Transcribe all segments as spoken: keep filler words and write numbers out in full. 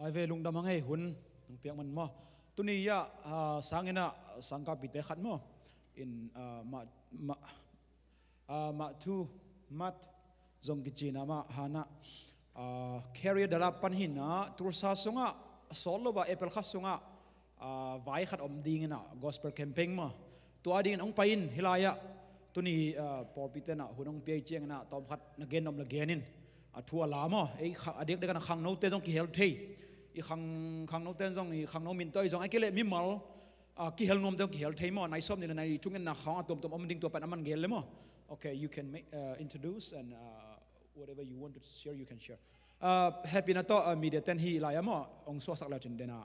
Ai ve, lungdam hang ei, hun hong piak man maw. Tuni ah, ah, sangin ah, sangkahpite khat maw. In, ah, ma, ma, ah, ma thu, mat, zong kici na mah, Hannah, ah, Carrier the Love pan hi na, Tulsa sungah, a sawt lo a, April kha sungah, ah, vai khat om dingin ah, gospel campaign maw. Tua dingin hong pai in, hih lai ah, tuni, ah, pawlpite na, hun hong pia i ciangin ah, tawm khat na gen om la gen in, a thu a la maw, ei kha, a diakdiak in a khangnote zong kihel thei. I khang, khangnote zong, i khangno min tawh i zong, a kei le mimal, ah, kihel nuamte zong kihel thei maw, nai sawm nih le nai thum ngen na khawng a tuamtuam om ding tua pan a man gel le maw. Okay, you can make, uh, introduce and, uh, whatever you want to share, you can share. Uh, happy na tawh, uh, media ten hi lai a maw, hong suaksak le cin den a.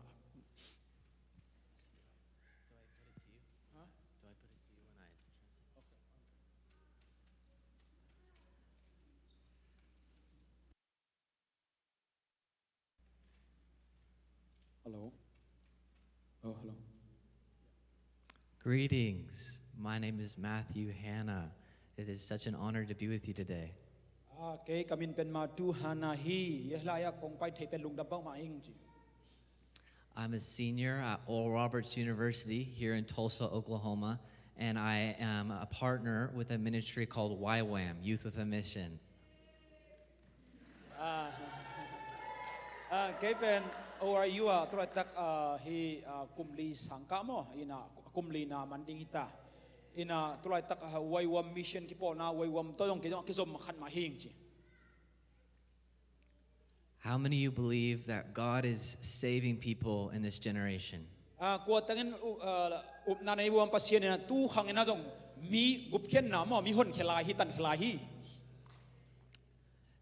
Hello. Oh, hello. Greetings. My name is Matthew Hanna. It is such an honor to be with you today. Ah, kei ka min pen Matthew Hanna hi, hih lai ah kong pai thei pen lungdam bang mah ing ci. I'm a senior at Oral Roberts University here in Tulsa, Oklahoma, and I am a partner with a ministry called Y WAM, Youth with a Mission. Ah, ah, kei pen O R U ah, tulaitak, ah, hi, ah, kum li sangkah maw, in ah, kum li na man ding hi ta. In ah, tulaitak, ah, Y WAM mission kipawlna, Y WAM tawh zong kei zong kizom khat mah hi ing ci. How many of you believe that God is saving people in this generation? Ah, kua tengin, uh, uh, upna nei uh a, Pasian in ah tu khang in ah zong mi gupkhiatna maw, mi honkhia lai hi, tankhia lai hi.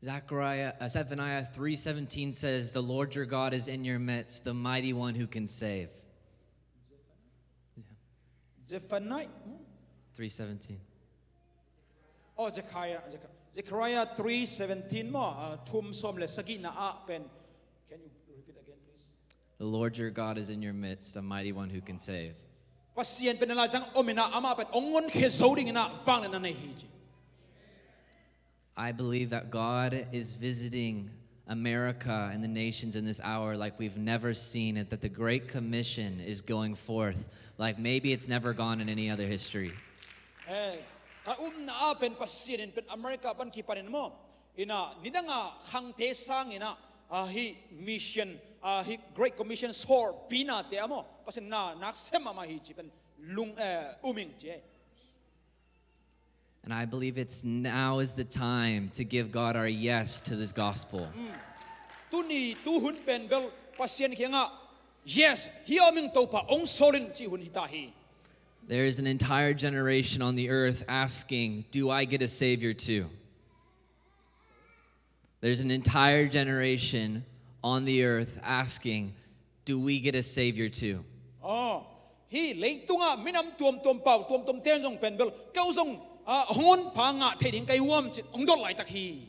Zechariah, uh, Zephaniah three seventeen says, "The Lord your God is in your midst, the mighty one who can save." Zephaniah, hmm? Three seventeen. Oh, Zechariah, Zechariah three seventeen maw, ah, thum sawm le sagihna ah pen. Can you repeat again, please? "The Lord your God is in your midst, a mighty one who can save." Pasian pen na laizang om in ah, amah pen hong honkhia zo dingin ah vangliatna nei hi ci. I believe that God is visiting America and the nations in this hour like we've never seen it, that the Great Commission is going forth like maybe it's never gone in any other history. Eh, ka upna ah pen Pasian in pen America pan kipanin maw, in ah nidang a khangte sangin ah, ah, hi mission, ah, hi Great Commission sawlpinate ah maw, Pasian na nak sem mahmah hi ci pen lung, eh, um ing ci. And I believe it's now is the time to give God our yes to this gospel. Mm. Tuni, tu hun pen bel Pasian kiangah, "Yes, hih a om ing Topa, hong sawl in," cih hun hi ta hi. There is an entire generation on the earth asking, "Do I get a Savior too?" There's an entire generation on the earth asking, "Do we get a Savior too?" Oh, hih leitungah minam tuamtuam, pau tuamtuam ten zong pen bel, "Kei zong, ah, hong honpa ngah thei ding ka hi uam?" ci-in hong dot laitak hi.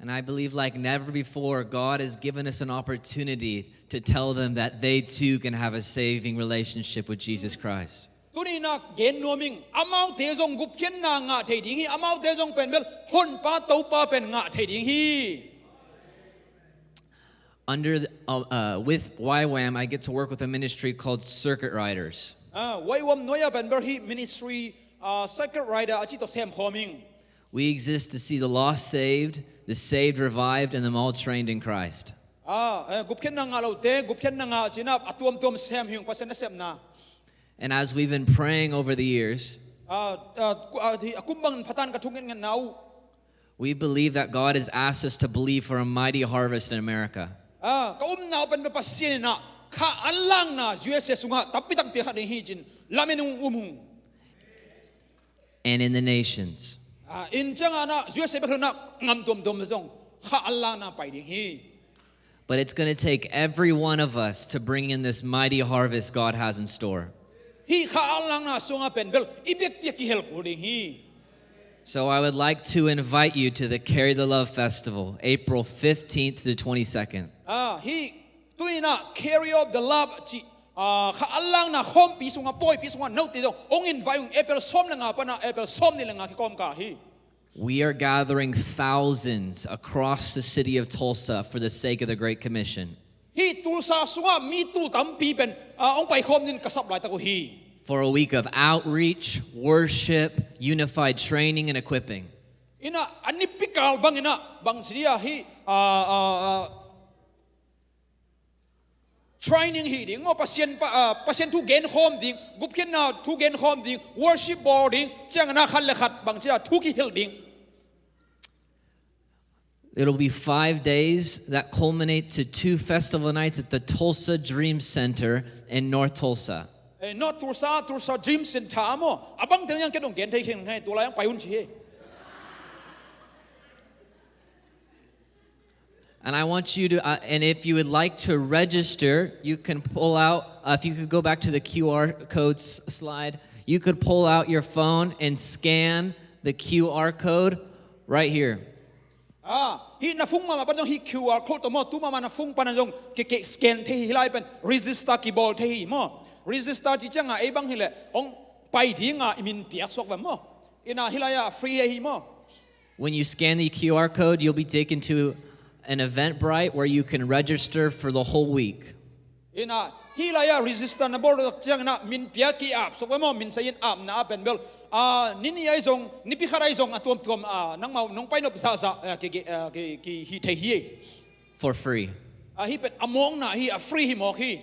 And I believe, like never before, God has given us an opportunity to tell them that they too can have a saving relationship with Jesus Christ. Tuni in ah gen nuam ing, amaute zong gupkhiatna ngah thei ding hi, amaute zong pen bel honpa Topa pen ngah thei ding hi. Under the, uh, uh, with Y WAM, I get to work with a ministry called Circuit Riders. Ah, Y WAM nuai ah pen bel hih ministry, ah, Circuit Rider a cih tawh sem khawm ing. We exist to see the lost saved, the saved revived, and them all trained in Christ. Ah, eh, gupkhiatna ngah lote gupkhiatna ngah ci-in ah a tuamtuam sem hi ung, Pasian nasepna. And as we've been praying over the years, ah, ah, ku-, ah, hi, a kum bangin pha tan ka thungetngetna uh, we believe that God has asked us to believe for a mighty harvest in America. Ah, ka upna uh pen bel Pasian in ah kha anlangna U S A sungah tampi tak pia kha ding hi ci-in lamen hong um ung. And in the nations. Ah, in ciangin ah U S A bek lo-in ah gam tuamtuam zong kha anlangna pai ding hi. But it's gonna take every one of us to bring in this mighty harvest God has in store. Hih kha anlangna sungah pen bel i bekpi a kihel kul ding hi. So I would like to invite you to the Carry the Love Festival, April fifteenth to twenty-second. Ah, hih tuni in ah Carry of the Love cih, ah, kha anlangna khawmpi sungah, pawipi sungah note zong hong invite ung, April sawm le nga pan ah April sawmnih le nga kikawmkal hi. We are gathering thousands across the city of Tulsa for the sake of the Great Commission. Hih Tulsa sungah mi tul tampi pen ah, hong paikhawm ding ka sap laitak uh hi. For a week of outreach, worship, unified training, and equipping. Inah a nipi kal bang inah bang ci dia hih ah, ah, ah, training hi ding maw, Pasian, pa, ah, Pasian thu genkhawm ding, gupkhiatna thu genkhawm ding, worship bawl ding, ciang inah khat le khat bang ci dia thu kihilh ding. It'll be five days that culminate to two festival nights at the Tulsa Dream Center in North Tulsa. Eh, North Tulsa, Tulsa Dream Center maw, a bang teng yang ken hong gen thei khin ngai, tu lai hong pai un ci hi. And I want you to, uh, and if you would like to register, you can pull out, uh, if you could go back to the Q R code s- slide, you could pull out your phone and scan the Q R code right here. Ah, hih na phone mahmah pan zong hih Q R code tawh maw, tu mahmah na phone pan zong ke, ke scan thei hi, hih lai pen register kibawl thei hi maw. Register ci ciangah ei bang hileh hong pai dingah i min piak suak ve maw. Inah hih lai-ah free hi maw. When you scan the Q R code, you'll be taken to an Eventbrite where you can register for the whole week. Inah hih lai-ah register na bawl tak ciang inah min piak ki-ap suak ve maw, min sai in apna ah pen bel ah, ni nih ahi zong, nipi khat ahi zong a tuamtuam ah, nangmau nong pai nop zahzah ah, ki, ki, ah, ki, ki hih thei hi. For free. Ah, hih pen a mawkna hi, a free hi mawk hi.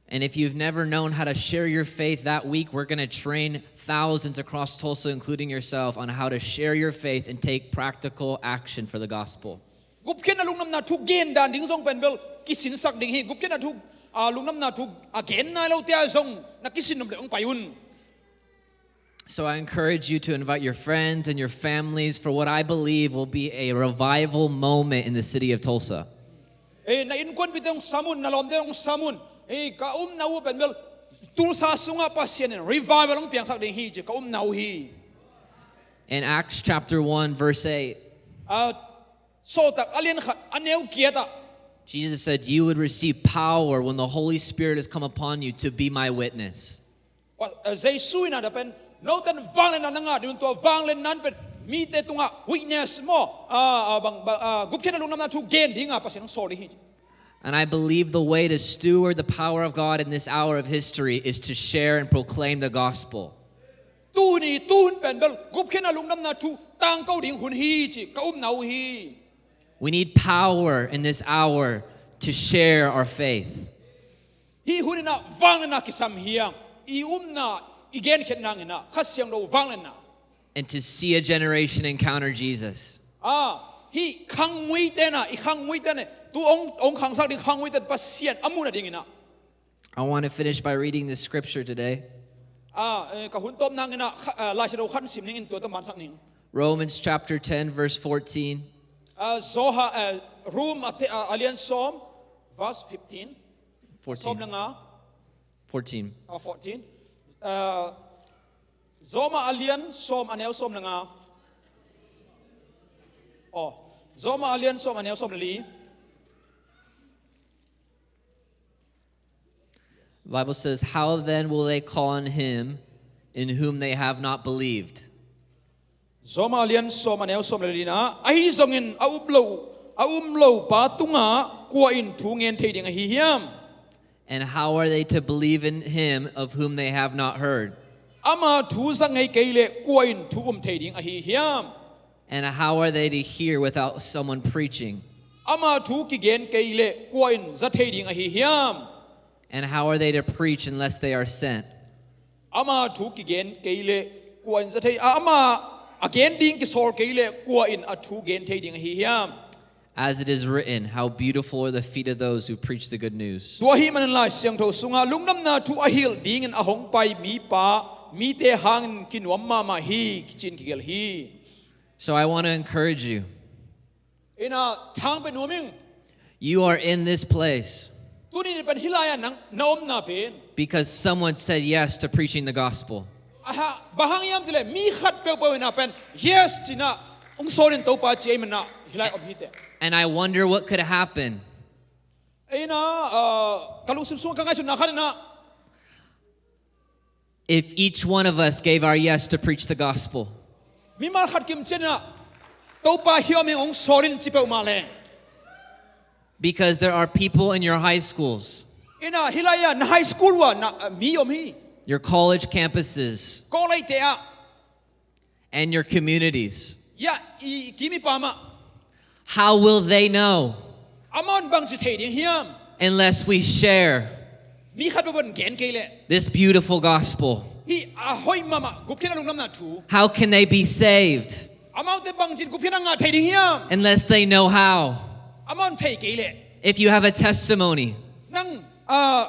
And if you've never known how to share your faith, that week we're going to train thousands across Tulsa, including yourself, on how to share your faith and take practical action for the gospel. Gupkhiatna lungdamna thu gen dan ding zong pen bel kisinsak ding hi. Gupkhiatna thu ah, lungdamna thu a gen nai lote ah zong na kisin nop le hong pai un. So I encourage you to invite your friends and your families for what I believe will be a revival moment in the city of Tulsa. Eh, na innkuanpihte hong sam un, na lawmte hong sam un. Eh, ka upna uh pen bel Tulsa sungah Pasian in revival hong piangsak ding hi ci ka upna uh hi. In Acts chapter one, verse eight, ah, Sawltak a lian khat a neu giat ah Jesus said, "You would receive power when the Holy Spirit has come upon you to be my witness." Wa-, eh, Jesu in a da pen, note in vangliatna na ngah ding un, tua vangliatna in pen mite tungah witness maw, ah, ah, bang, bang, ah, gupkhiatna lungdamna thu gen dingah Pasian hong sawl ding hi. And I believe the way to steward the power of God in this hour of history is to share and proclaim the gospel. Tuni tuhun pen bel gupkhiatna lungdamna thu tangko ding hun hi ci ka upna uh hi. We need power in this hour to share our faith. Hih hun inah vangliatna kisam hi hang, i upna i genkhiatna inah Kha Siangtho vangliatna. And to see a generation encounter Jesus. Ah, hih khangmuite inah, i khangmuite inah tu hong, hong khangsak ding khangmuite Pasian a muhna ding inah. I want to finish by reading the scripture today. Ah, eh, ka hun tawp nang inah kha-, ah, Lai Siangtho khat sim ning in tua tawh mansak ning. Romans chapter ten, verse fourteen. Ah, Zoha, eh, Rom a te-, ah, a lian sawm, verse fifteen. Fourteen. Sawm le nga. Fourteen. Ah, fourteen. Ah, Roma a lian sawm a neu sawm le nga. Oh, Roma a lian sawm a neu sawm le li. Bible says, "How then will they call on him in whom they have not believed?" Roma a lian sawm a neu sawm le lina, ahi zongin a um lo, a um lo pa tungah kua in thu ngen thei ding ahi hiam? And how are they to believe in him of whom they have not heard? Ama thu za ngei kei leh kua in thu um thei ding ahi hiam? And how are they to hear without someone preaching? Ama thu kigen kei leh kua in za thei ding ahi hiam? And how are they to preach unless they are sent? Ama thu kigen kei leh kua in za thei, a, ama a gen ding kisawl kei leh kua in a thu gen thei ding ahi hiam? As it is written, "How beautiful are the feet of those who preach the good news." Tua ahih manin Lai Siangtho sungah lungdamna thu a hilh dingin a hong pai mipa mite hangin kinuam mahmah hi, ci-in kigelh hi. So I want to encourage you. Inah thang pia nuam ing. You are in this place. Tuni ni pen hih lai-ah nang na omna pen. Because someone said yes to preaching the gospel. Aha, bang hang hiam cih leh mi khat peuhpeuh inah pen yes ci-inah hong sawlin Topa ci ahih manin ah hih lai om hi teh. And I wonder what could happen. Inah, ah, ka lungsim sungah ka ngaihsutna khat inah, if each one of us gave our yes to preach the gospel. Mimal khat kim ciangin ah Topa hih om ing, hong sawlin ci peuhmah leh. Because there are people in your high schools, Ina hilai-a na high school uh na, uh, mi om hi. Your college campuses, College te ah. And your communities. Ya, i kimi pama. How will they know? Amahon bangci thei ding hiam? Unless we share. Mi khat peuh in gen kei leh. This beautiful gospel. Hi a hoih mahmah gupkhiatna lungdamna thu. How can they be saved? Amaute bangci in gupkhiatna ngah thei ding hiam? Unless they know how. Amahon thei kei leh. If you have a testimony, nang, uh,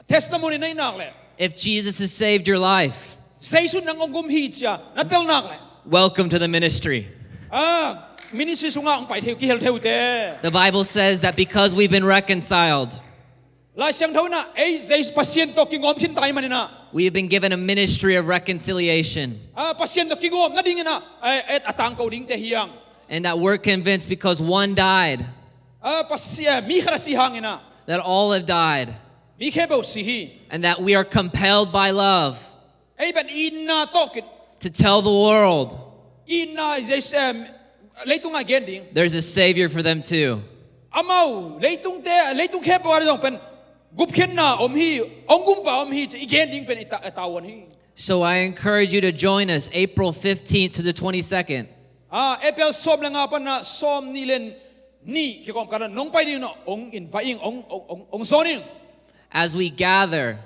testimony na hi nak leh. If Jesus has saved your life, Jesu nang hong gum hi cia na tel nak leh. Welcome to the ministry. Ah, ministry sungah hong pai thei uh, kihel thei uh te. The Bible says that because we've been reconciled, Lai Siangtho in ah ei Jesu Pasian tawh kigawm khin ta ahih manin ah, we have been given a ministry of reconciliation. Ah, Pasian tawh kigawm nadingin ah, eh, eh, a tangko dingte hi hang. And that we're convinced because one died, Ah, Pasian, mi khat a si hangin ah, that all have died. Mi khempeuh si hi. And that we are compelled by love. Ei pen itna tawh kit. To tell the world. Itna is, em, leitungah gen ding. There's a Savior for them too. Amau, leitungte, leitung khempeuh ah zong pen gupkhiatna om hi, hong gumpa om hi ci i gen ding pen i ta-, i tavuan hi. So I encourage you to join us April fifteenth to the twenty-second. Ah, April sawm le nga pan ah sawm nih le nih kikawmkal ah nong pai ding uh, hong invite ing, hong, hong, hong, hong zawn ing. As we gather,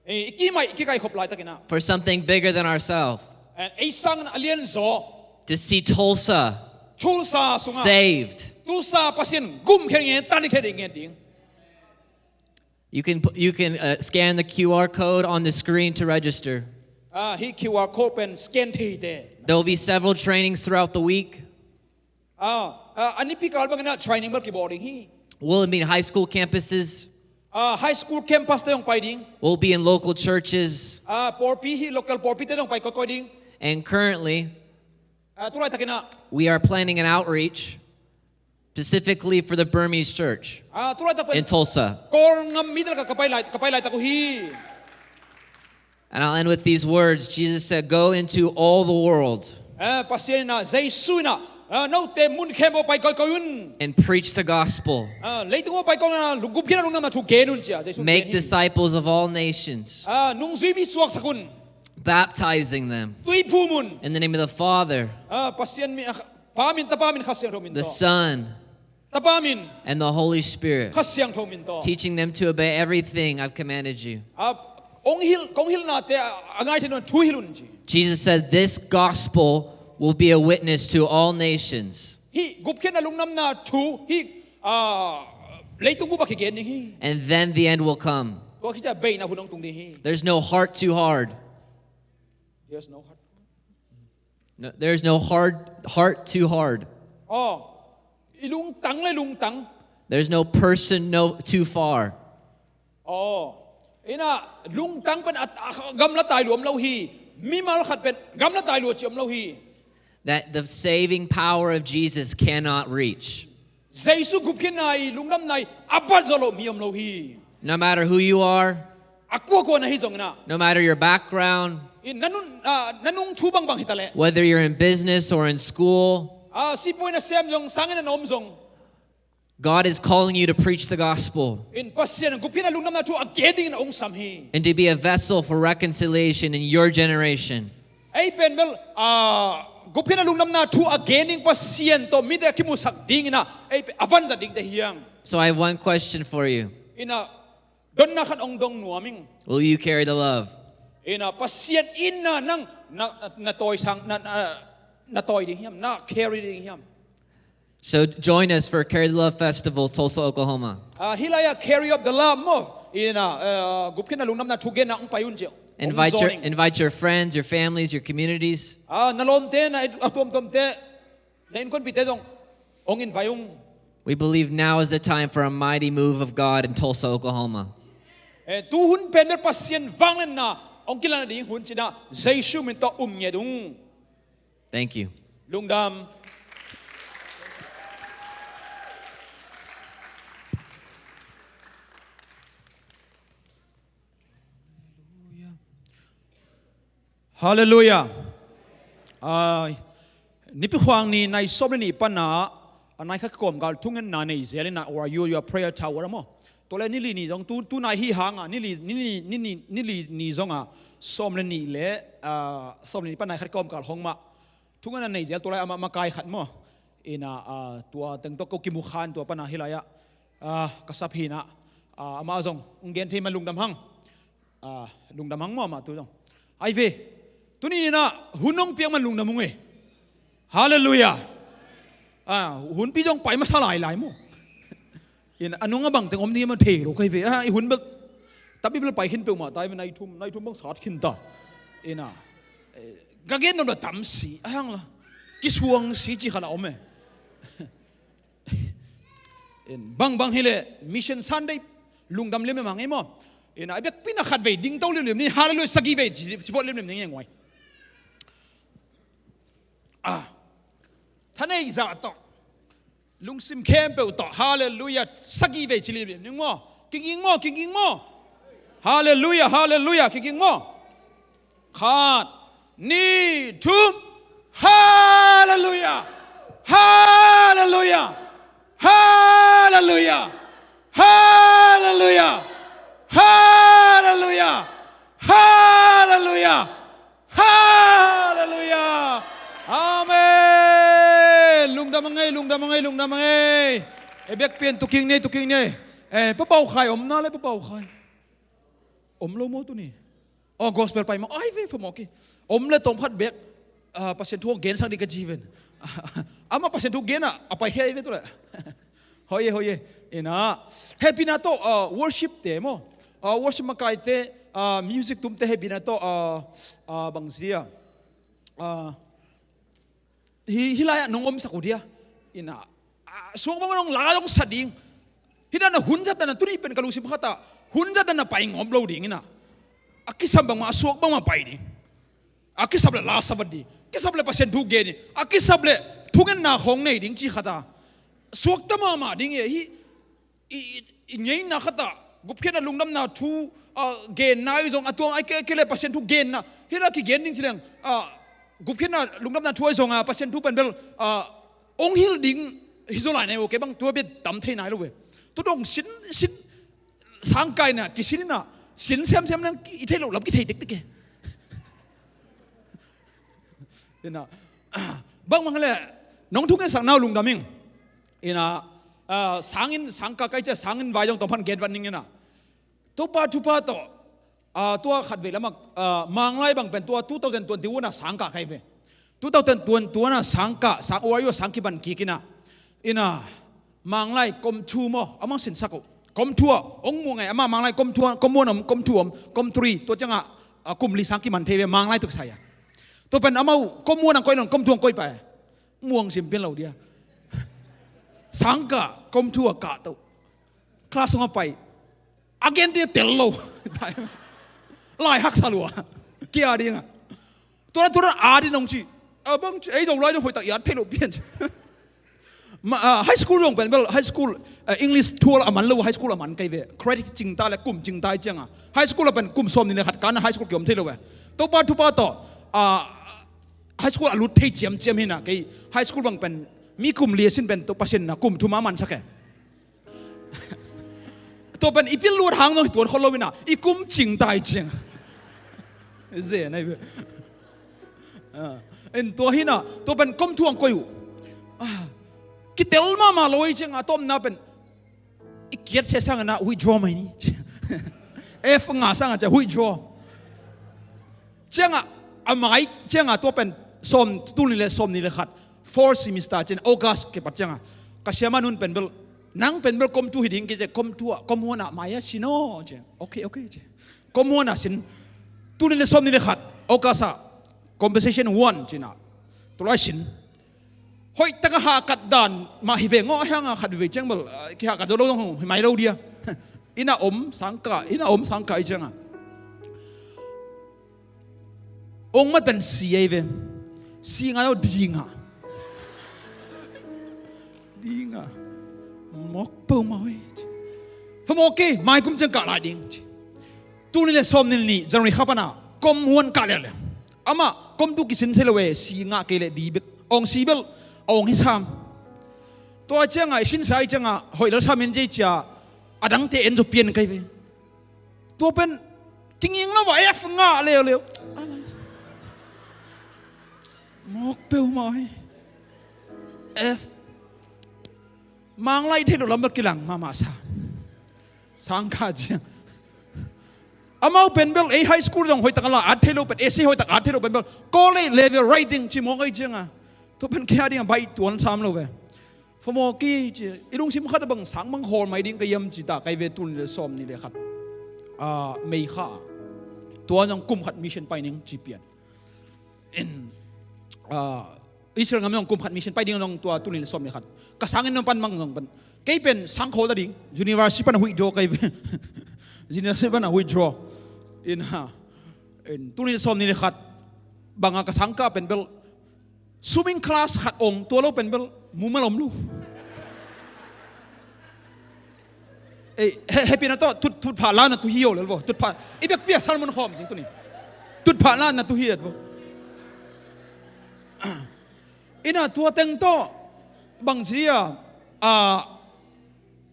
eh, i kimaih, i kikaikhop laitakin ah, for something bigger than ourselves. Eh, ei sangin a lianzaw. To see Tulsa, Tulsa sungah, saved. Tulsa Pasian gumkhia ding, tankhia ding, ngen ding. You can pu-, you can, uh, scan the Q R code on the screen to register. Ah, hih Q R code pen scan thei te. There will be several trainings throughout the week. Ah, ah, a nipi kal bangin ah training bel kibawl ding hi. We'll be in high school campuses. Ah, high school campus te hong pai ding. We'll be in local churches. Ah, pawlpi hi, local pawlpi te hong pai kawikawi ding. And currently, ah, tulaitakin ah, we are planning an outreach specifically for the Burmese church, ah, tulaitak pen, in Tulsa. Kawlgam mite lakah ka pai lai, ka pai laitak uh hi. And I'll end with these words. Jesus said, "Go into all the world." Eh, Pasian in ah, Jesu in ah, ah, note mun khempeuh pai kawikawi un. And preach the gospel. Ah, leitung uh pai kawikawi un, ah, gupkhiatna lungdamna thu gen un ci-a Jesu in gen hi. Make disciples of all nations. Ah, nungzui mi suaksak un. Baptizing them. Tui phum un. In the name of the Father. Ah, Pasian min, ah, Pa min, Tapa min, Kha Siangtho min tawh. The Son. Tapa min. And the Holy Spirit. Kha Siangtho min tawh. Teaching them to obey everything I've commanded you. Ah, kong hil, kong hilnate, ah, a ngai theih nading thu hil un ci. Jesus said, "This gospel will be a witness to all nations." Hih gupkhiatna lungdamna thu, hih, ah, leitung bup ah kigen ding hi. And then the end will come. Tua khit ciang beina hun hong tung ding hi. There's no heart too hard. There's no heart. No, there's no hard, heart too hard. Oh, i lungtang le lungtang. There's no person no too far. Oh, ina lungtang pen a, a gamla tai lua om lo hi. Mimal khat pen gamla tai lua ci om lo hi. That the saving power of Jesus cannot reach. Jesu gupkhiatna i lungdamna i a bat zo lo mi om lo hi. No matter who you are, a kuakua na hi zongin ah, no matter your background, i na nun, ah, na nung thu bangbang hi ta leh, whether you're in business or in school, ah, sipuai na sem zong, sang inn ah na om zong, God is calling you to preach the gospel. In Pasian in gupkhiatna lungdamna thu a gen dingin a hong sam hi. And to be a vessel for reconciliation in your generation. Ei pen bel, ah, gupkhiatna lungdamna thu a gen ding Pasian tawh mite a kimusak dingin ah, ei pen a vanzat dingte hi hang. So I have one question for you. Ina, dotna khat hong dong nuam ing. Will you carry the love? Ina, Pasian itna nang na, na, na tawisang, na, na, na tawi ding hiam, na carry ding hiam? So join us for Carry the Love Festival, Tulsa, Oklahoma. Ah, hih lai-ah Carry of the Love maw. Ina, ah, gupkhiatna lungdamna thu genna hong pai un ci. Invite your, invite your friends, your families, your communities. Ah, na lawmte, na a tuamtuamte, na innkuanpihte zong hong invite ung. We believe now is the time for a mighty move of God in Tulsa, Oklahoma. Eh, tu hun pen bel Pasian vangliatna hong kilang ding hun ci-in ah Jesu min tawh um ngiat ung. Thank you. Lungdam. Halleluiah. Ah, Nipi khuang ni nai sawm le nih pan ah, a nai khat kawmkal thungetna nei zel in ah, or you, your prayer tower maw. Tua le ni li ni zong tu, tu nai hi hang a, ni li, ni li, ni li, ni li ni zong a, sawm le nih le, ah, sawm le nih pan nai khat kawmkal hong mah. Thungetna nei zel tua lai amah makai khat maw. In ah, ah, tua teng tawh ko kimu khan tua pan a hi lai ah, ah, ka sap hi in ah, ah, amah zong hong gen thei man lungdam hang. Ah, lungdam hang maw amah tu zong. Ai ve, tuni in ah hun hong piak man lungdam hang e. Halleluiah. Ah, hunpi zong pai masa lailai maw. In a nung a bang teng om ni man thei lo kai ve. Ah, i hun bel tapi bel pai khin peuhmah tai ve, nai thum, nai thum bang sat khin ta. In ah, eh, ka gen nop la tam si a hang la, kisuang si ci khat la om e. In bang bang hi le Mission Sunday lungdam liamliam hang e maw. In a biakpi in ah khat vei ding to liamliam ni, halleluiah, sagih vei ci, ci pawt liamliam ni ngei nguai. Ah, thanei zah tawh, lungsim khempeuh tawh, halleluiah, sagih vei ci liamliam ni maw. Kiging maw, kiging maw. Halleluiah, halleluiah, kiging maw. Khat, ni, thum. Halleluiah. Halleluiah. Halleluiah. Halleluiah. Halleluiah. Halleluiah. Halleluiah. Amen. Lungdam a ngei, lungdam a ngei, lungdam a ngei. E, biakpian tuking ni, tuking ni. E, Papau Khai om na le, Papau Khai. Om lo maw tuni. Aw, gospel pai maw. Ai ve, phamawh kei. Om le tawm khat bek, ah, Pasian thu hong gensak ding ka ci ven. Amah Pasian thu gen ah, a pai khia ai ve tu le. Hoi e, hoi e. In ah, hehpihna tawh, ah, worship te maw. Ah, worship makaite, ah, music tumte hehpihna tawh, ah, ah, bang ci dia. Ah, Hi, hi lai-ah nong omsak uh dia. Ina, a suak bangmah nong la dong sa ding. Hi dan a hun zat dan a tuni pen ka lungsim khatah hun zat dan a pai ngawm lo ding ina. A kisam bangmah, a suak bangmah pai ding. A kisap le la sabat ding. Kisap le Pasian thu gen ding. A kisap le thungetna khawng nei ding ci khatah suakta mahmah ding hi. Hi, i, i, i ngeina khatah gupkhiatna lungdamna thu, ah, genna i zong a tuang ai ke, ke le Pasian thu genna hi la kigen ding ci leng, ah, gupkhiatna lungdamna thu ai zong a Pasian thu pen bel, ah, ong hilh ding hi zaw lai nai uh, kei bang tua bia tam thei nai lo ve. Tua dong sin, sin sangkaina kisin ina sin semsem nang i thei lo lam kithei dekdek e. Ina, bangmah le nong thungetsak nau lungdam ing. Ina, ah, sangin, sangka kai cia, sangin vai zong tawmphan gen vat ning ina. Topa thupha tawh, ah, tua khat vei lamah, ah, Manglai bang pen tua two thousand twenty-one a sangka kai ve. Two thousand twenty-one a sangka, sang, uayu a sang kiban kik ina. Ina, Manglai kom thu maw, amang sinsak uh. Kom thu ah, ong muang ai, ama Manglai kom thu ah, kom one om, kom two om, kom three, tua ciangah, ah, kum li sang kiman thei ve, Manglai tuk sai ah. Tua pen amau kom one ang koi nong, kom two ang koi pai. Muang sim pian lo dia. Sangka, kom thu a kah to. Class ong a pai. A gen dia tel lo. Lai haksa lua. Kia ding a. Tua, tua a din ong ci. A bang ci, ei zo lai dong hoih tak iat phei lo pian ci. Ma, ah, high school dong pen bel, high school, eh, English twelve a man lo, high school a man kai ve. Credit cing ta le kum cing ta i ciang a. High school a pen kum sawm ni le khat kan a high school kiom thei lo ve. Topa thupha tawh, ah, high school a lut thei ciamciam hi na kei. High school bang pen mi kum li a sin pen Topa sin na kum thum a man sak e. Tua pen i pil luat hang zong hi tuan khol lo ina i kum cing ta i ciang. Ze nai ve. Ah, en tua hi na, tua pen kom thu ang koi uh. Ah, kitel mahmah lo i ciang a tomna pen i kiat se sang na withdraw mai ni. F nga sang a cia withdraw. Ciang a, a mai ciang a tua pen sawm, tul ni le sawm ni le khat. Four semester cin August kipat ciang a. Ka siama nun pen bel, nang pen bel kom two hi ding kite kom two a, kom one a mai a sin aw ci. Okay, okay ci. Kom one a sin. Tul ni le sawm ni le khat August a. Compensation one cin a. Tulai sin. Hoih taka hakat dan mah hi ve ngaw a hiang a khat ve ciang bel, ah, kihakat zo lo zong hi mai lo dia. Ina om sangka, ina om sangka i ciang a. Ong mat pen si ei ve. Si ngai aw dinga. Dinga. Mok po ma oi. Fa mok ke, mai kum ciang kah lai ding. Tul ni le sawm ni le nih, January kha pana. Kom one kah le le. Ama, kom two kisin thei lo e, si ngah kei le di bek. Ong si bel, ong hi sam. Tua ciangah i sinsa i ciangah hoih lel samin ci a, a dangte en zaw pian kai ve. Tua pen kinging lo va F ngah leuleu. Mawk peuhmah hi. F. Manglai thei lo lam bel kilang mahmah sa. Sangkah ciang amau pen bel ei high school zong hoihtak a la at thei lo pen, essay hoihtak at thei lo pen bel college level writing ci mawk ai cianga, tua pen kia dinga baih tuan sam lo ve. Famawki ci, i lungsim khat a bang sang bang hawl mai ding ka hiam ci ta kai ve. Tul nih le sawm nih le khat, ah, May kha. Tua zong kum khat mission pai ning ci pian. In, ah, Israel ngam zong kum khat mission pai ding zong tua tul nih le sawm nih le khat. Ka sangin nong pan mang zong pan. Kei pen sang khawl ta ding. University pan a huih draw kai ve. University pan a huih draw. In ha. In tul nih le sawm nih le khat. Banga ka sang ka pen bel swimming class khat ong tua lo pen bel mumal om lo. Ei, he, hepina tawh tut, tutphah lana tu hi o lel vo. Tutphah, i bek pia salmon khawm ding tuni. Tutphah lana tu hi et vo. Ina tua teng tawh bang ci a, a,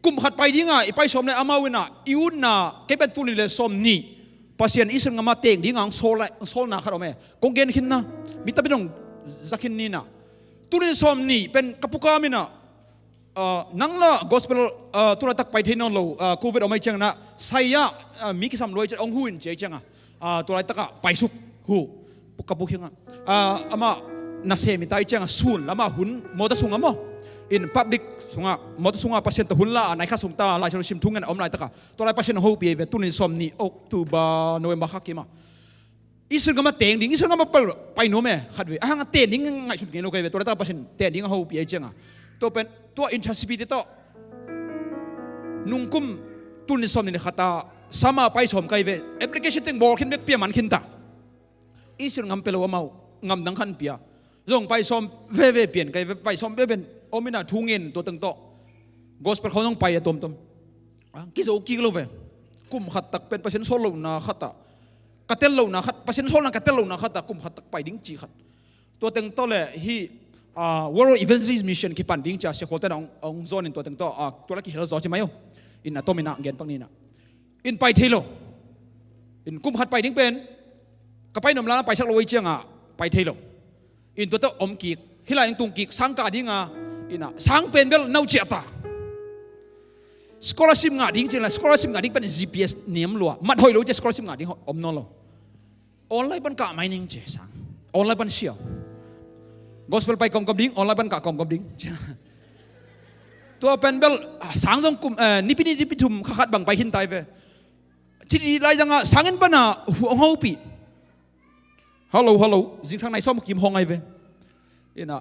kum khat pai dinga i pai sawm le amau ina i utna kei pen tul nih le sawm nih Pasian Israel ngama teng dinga ang sawl, ang sawlna khat om e. Kong gen khinna mi tapi dong zakhin nina. Tul nih le sawm nih pen ka pukam ina, ah, nang la gospel, ah, tulaitak pai thei nawn lo, ah, covid om ai ciangna saya, ah, mi kisam luai ciang ong hu in ci ai cianga, ah, tulaitakah paisuk hu ka pu khianga, ah, amah nasem i tai cianga sun lama hun mawta sunga maw, in public sunga mawta sunga Pasian ta hun la a nai kha sungta lai sim thungen a om laitaka tulai Pasian ong hopi ai ve. Tul nih le sawm nih October, November kha kima Israel gama teng ding, Israel gama pal pai nuam e khat ve. Ahang a ten ding ngaihsut ngei lo kai ve. Tua lata Pasian ten ding a hopi ai cianga, tua pen tua in thasipi te tawh nungkum tul nih sawm nih le khat a sama pai sawm kai ve. Application teng bawl khin bek pia man khin ta. Israel ngam pe lo amau ngam dang khan pia. Zong pai sawm veve pian kai ve, pai sawm veve om ina thu ngen tua teng tawh gospel khawng zong pai a tuamtuam. Ah, kizo kik lo ve. Kum khat tak pen Pasian sawl lohna khat ah ka tel lohna khat, Pasian sawlna ka tel lohna khat ah kum khat tak pai ding cih khat. Tua teng tawh le hi, ah, World Evangelist Mission kipan ding cia siakhual ten a ong, ong zawn in tua teng tawh, ah, tua la kihel zaw ci mai o. In a tom ina gen pak nina. In pai thei lo. In kum khat pai ding pen ka pai nuam la paisak lo ei cianga pai thei lo. In tua tawh om kik, hih lai in tung kik, sang kah dinga, ina sang pen bel nau ciah ta. Scholarship ngah ding ciangla, scholarship ngah ding pen G P S niam lua, mat hoih lo cia scholarship ngah ding om nawn lo. Online pan kah mai ning ci sang. Online pan siau. Gospel pai kawmkawm ding, online pan kah kawmkawm ding. Tua pen bel, ah, sang zong kum, eh, nipi ni nipi thum kha khat bang pai khin tai ve. Ci di lai zanga sangin pana hu ong hopi. Hello, hello. Zingsang nai sawm kim hong ai ve. Ina.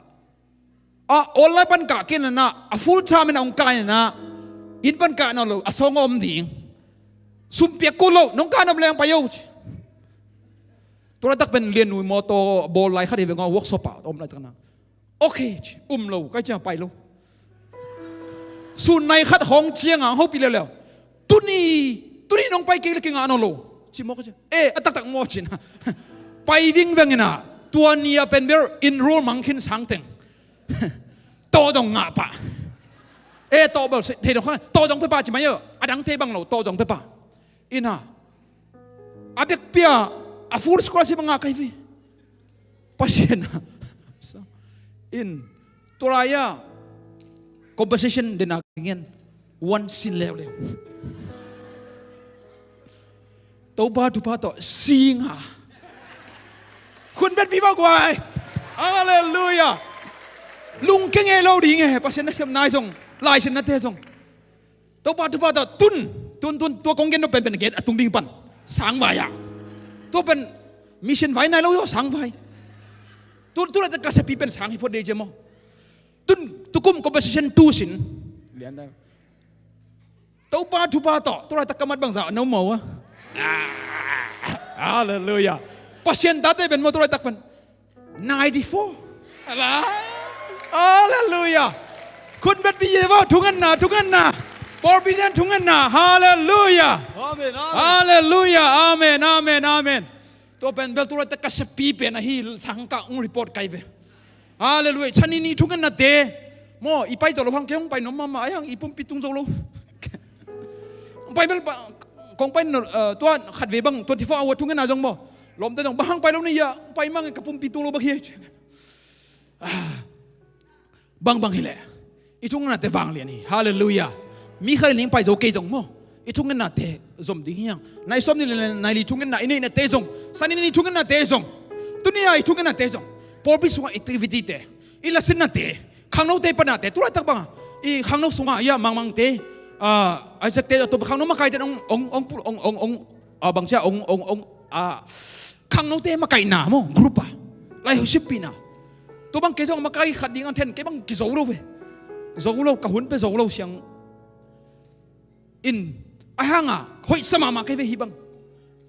A online pan kah kei nana, a full time ina ong kai nana. In pan kah nawn lo, a sawng a om ding. Sum piak kul lo, nong kah nop leng pai o. Tua laitak pen Lian Nui mawtaw bawl lai khat hi ve nga workshop ah, om laitak na. Okay, ci, um lo, kai ciang pai lo. Sun nai khat hong cianga hopi leuleu. Tuni, tuni nong pai kei le kingah nawn lo. Ci maw ka ci. Eh, a taktak maw ci na. Pai vingveng ina, tua nia pen bel enroll mang khin sang teng. Tawh dong ngah pah. Eh, tawh bel thei dong kha, tawh dong pe pah ci mai o. A dangte bang lo, tawh dong pe pah. Ina. A bek pia, a full scholarship a ngah kai ve. Pasian a. In, tua lai a compensation dena ngen. Wan sin leuleu. Topa thupha tawh singa. Khun bet pi va guai. Halleluia. Lungke ngei lo ding e, Pasian nasem nai zong, laisin nate zong. Topa thupha tawh tun, tun, tun, tua kong gen nop penpen gen a tung ding pan. Sang vai ah. Tua pen mission vai nai lo zaw sang vai. Tun, tun a ta ka sepi pen sang hi phot dei cia maw. Tun, tukum compensation tu sin. Lian dai. Topa thupha tawh, tua lai tak ka mat bangza, no maw ah. Ah, halleluia. Pasian tate pen maw tua lai tak pen. Ninety-four. Halleluia. Khun bet pi ye va, thunganna, thunganna. Paul pi den thunganna. Halleluia. Amen, amen. Halleluia. Amen, amen, amen. Tua pen bel tua lai tak ka sepi pen ahi sang ka ung report kai ve. Halleluia. Chani ni thungannate. Maw, i pai tawh lo hang kei hong pai nuam mahmah, ahi hang i pumpi tung zo lo. Hong pai bel, kong pai, tua khatvei bang twenty four hour thungetna zong maw, lawmte zong bang hang pai lo na hi a, hong pai mang e, ka pumpi tung lo bang hi. Bangbang hileh i thungetnate vanglian hi. Halleluiah. Mi khat in hong pai zo kei zong maw, i thungetnate zom ding hi hang. Nai sawmnih le nai li thungetna i neihnate zong, Sunday ni thungetnate zong, tuni-a i thungetnate zong, pawlpi sungah activity-te, i lasinnate, khangnote panate, tu laitak banga i khangno sungah ia mangmangte, Isaac-te, a tua khangno makaite hong, hong, hong, hong, hong, hong, bangcia hong, hong, hong, khangnote makaihna maw, group-a laihoih sippihna. Tua bang kei zong makai khat ding an then, kei bang kizo lo ve. Zo lo, ka hun pia zo lo siang in, ahi hanga hoihsa mahmah kei ve hih bang.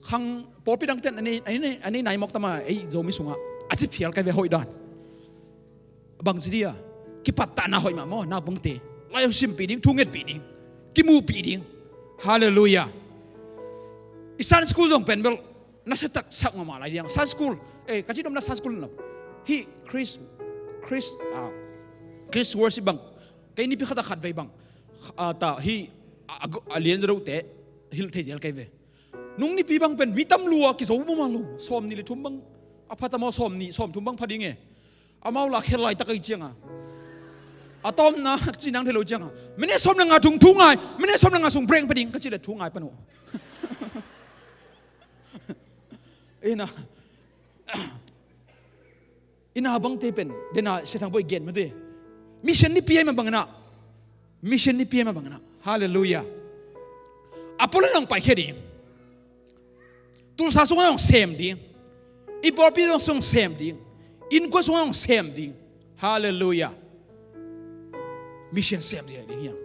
Khang pawlpi dangten a nei, a nei, a nei nai mawk tama, ei Zomi sungah a ci phial kei ve hoih dan. Bang ci dia, kipattahna hoih mah maw, naupangte laihoih simpih ding, thungetpih ding, kimuhpih ding. Halleluiah. I Sunday school zong pen bel nasia taksak mahmah lai ding. Sunday school, eh, ka ci domna Sunday school lo. Hih Chris, Chris, ah, Chris worship bang, kei nipi khat a khatvei bang, ah, ta hih a, a, a lian zaw dote hilh thei zel kei ve. Nung nipi bang pen mi tam lua, kizo mahmah lo. Sawmnih le thum bang a pha ta maw, sawmnih, sawmthum bang pha ding e. Amau la khel laitak ahi cianga, a tawpna ci nang thei lo cianga, minute sawm le nga thung thu ngai, minute sawm le nga sung break pia ding ka ci le thu ngai pan uh. Ina, ina bangte pen dena Sia Thang Bawi gen mate. Mission nipi ahi mah bangin ah, mission nipi ahi mah bangin ah, halleluiah, a pualan hong paikhia ding. Tulsa sungah hong sem ding. I pawlpi sungah hong sem ding. Innkuan sungah hong sem ding. Halleluiah. Mission sem ding hi ding hiam?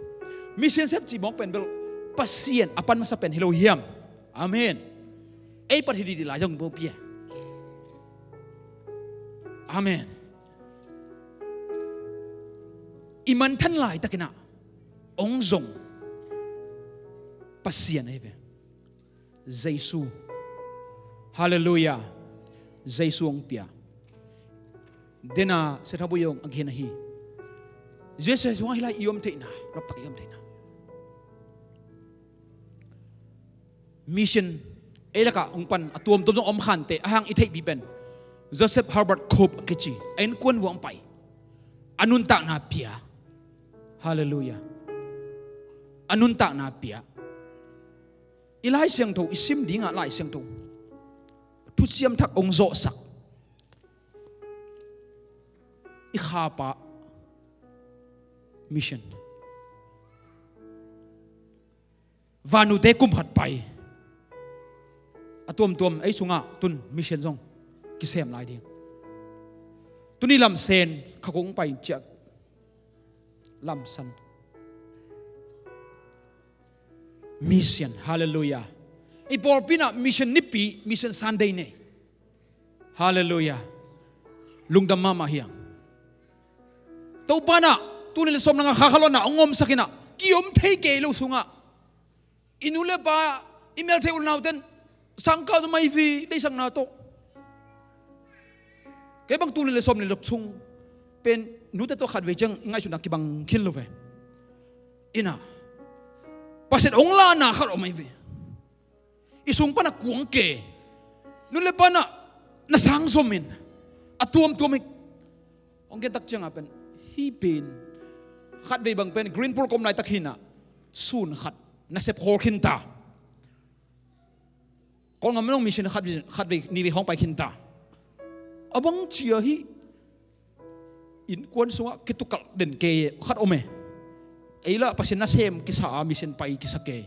Mission sem cih mawk pen bel Pasian a pan masa pen hi lo hiam? Amen. Ei pan hi didi lai zong pawlpi e. Amen. I manthan laitakin ah hong zong Pasian ahi ve. Jesu. Halleluiah. Jesu hong pia. Dena Sia Thang Bawi hong a gen ahi. Jesu hong ahi lai i om theihna, noptak i om theihna. Mission ei lakah hong pan a tuamtuam zong om khante, a hang i theihpih pen Joseph Herbert Cope a kici, a innkuan vuah hong pai, a nuntakna pia. Halleluiah. A nuntakna pia. I Lai Siangtho i sim dingah Lai Siangtho thuciam thak hong zawhsak i khapa mission. Vanute kum khat pai, a tuamtuam ei sungah tun mission zong kisem lai ding. Tuni lamsen kha kong pai ciah lamsan. Mission, halleluiah. I pawlpi inah mission nipi, mission Sunday nei. Halleluiah. Lungdam mahmah hiang. Topa inah tuni le sawm le nga kha kha lo inah hong omsak inah, kiom thei kei lo sungah i nu le pa, i meltheih ulnauten sangkah zo mai vi deihsakna tawh. Kei bang tul nih le sawm nih le sung pen nute tawh khatvei ciang i ngaihsutna kibang khin lo ve. Inah Pasian hong lahna khat om ahi ve. I sung panah kuang ke, nu le pa inah na sang zom in, a tuamtuam hi. Hong gen tak ciangah pen hih pen khatvei bang pen Green Pool ka om laitak hi inah sun khat nasep khawl khin ta. Kawlgam in hong mission khat, khatvei nivei hong pai khin ta. A bang cia hih innkuan sungah kitukalh den kei khat om e. Ei lah Pasian nasem kisa a mission pai kisa kei.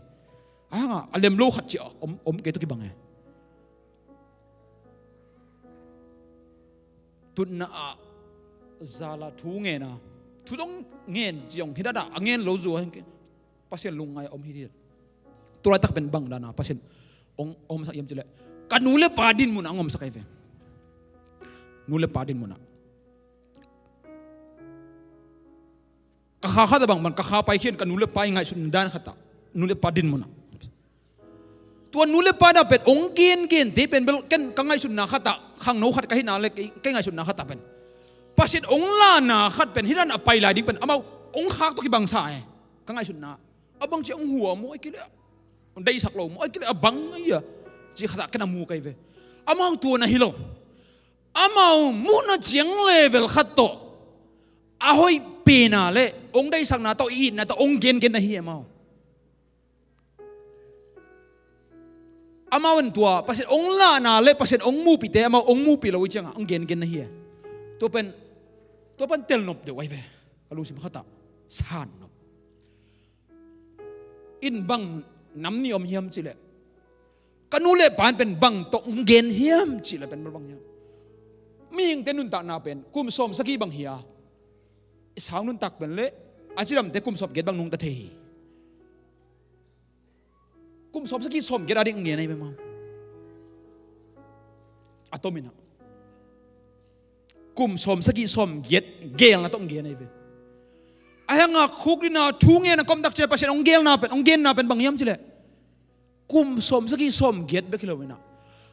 A hangah a lem lo khat cia om, om kei tawh kibang e. Tutna ah zala thu ngen a, thu dong ngen ciang hi dada a ngen lo zua hi. Pasian lungngai a om hi hi. Tulaitak pen bang dana Pasian hong omsak hiam cileh, ka nu le pa din munah hong omsak ahi ve. Nu le pa din munah. Ka kha khat a bang man ka kha paikhian ka nu le pa i ngaihsut dan khatah, nu le pa din munah. Tua nu le pa dah pen hong gen gen te pen bel ken ka ngaihsutna khatah, khangno khat ka hihna le kei, kei ngaihsutna khatah pen Pasian hong lahna khat pen hih dan a pai lai ding pen amau hong khak tawh kibang sa e. Ka ngaihsutna a bang ci a hong hua maw, ai kei leh hong deihsak lo maw, ai kei leh a bang ai a ci khat ah ken a mu kei ve. Amau tua na hi lo. Amau muhna ciang level khat tawh a hoih pena le hong deihsakna tawh, i itna tawh hong gengen na hi amau. Amau in tua Pasian hong lahna le Pasian hong muhpihte amau hong muhpih lo i ciangah hong gengen na hi e. Tua pen, tua pen telnop deuh ai ve. Ka lungsim khatah sannop in bang nam ni om hiam cileh, ka nu le pa in pen bang tawh hong gen hiam cileh pen bang hiam? Mihingte nuntakna pen kum sawm sagih bang hi a, i sang nuntak pen le a cidamte kum sawm giat bang nungta thei hi. Kum sawm sagih sawm giat a ding ngen ahi ve maw? A tominah kum sawm sagih sawm giat gelna tawh ngen ahi ve. A hanga khukdina thu ngen a komtak ciah Pasian hong gelna pen, hong genna pen bang hiam cileh, kum sawm sagih sawm giat bek hi lo inah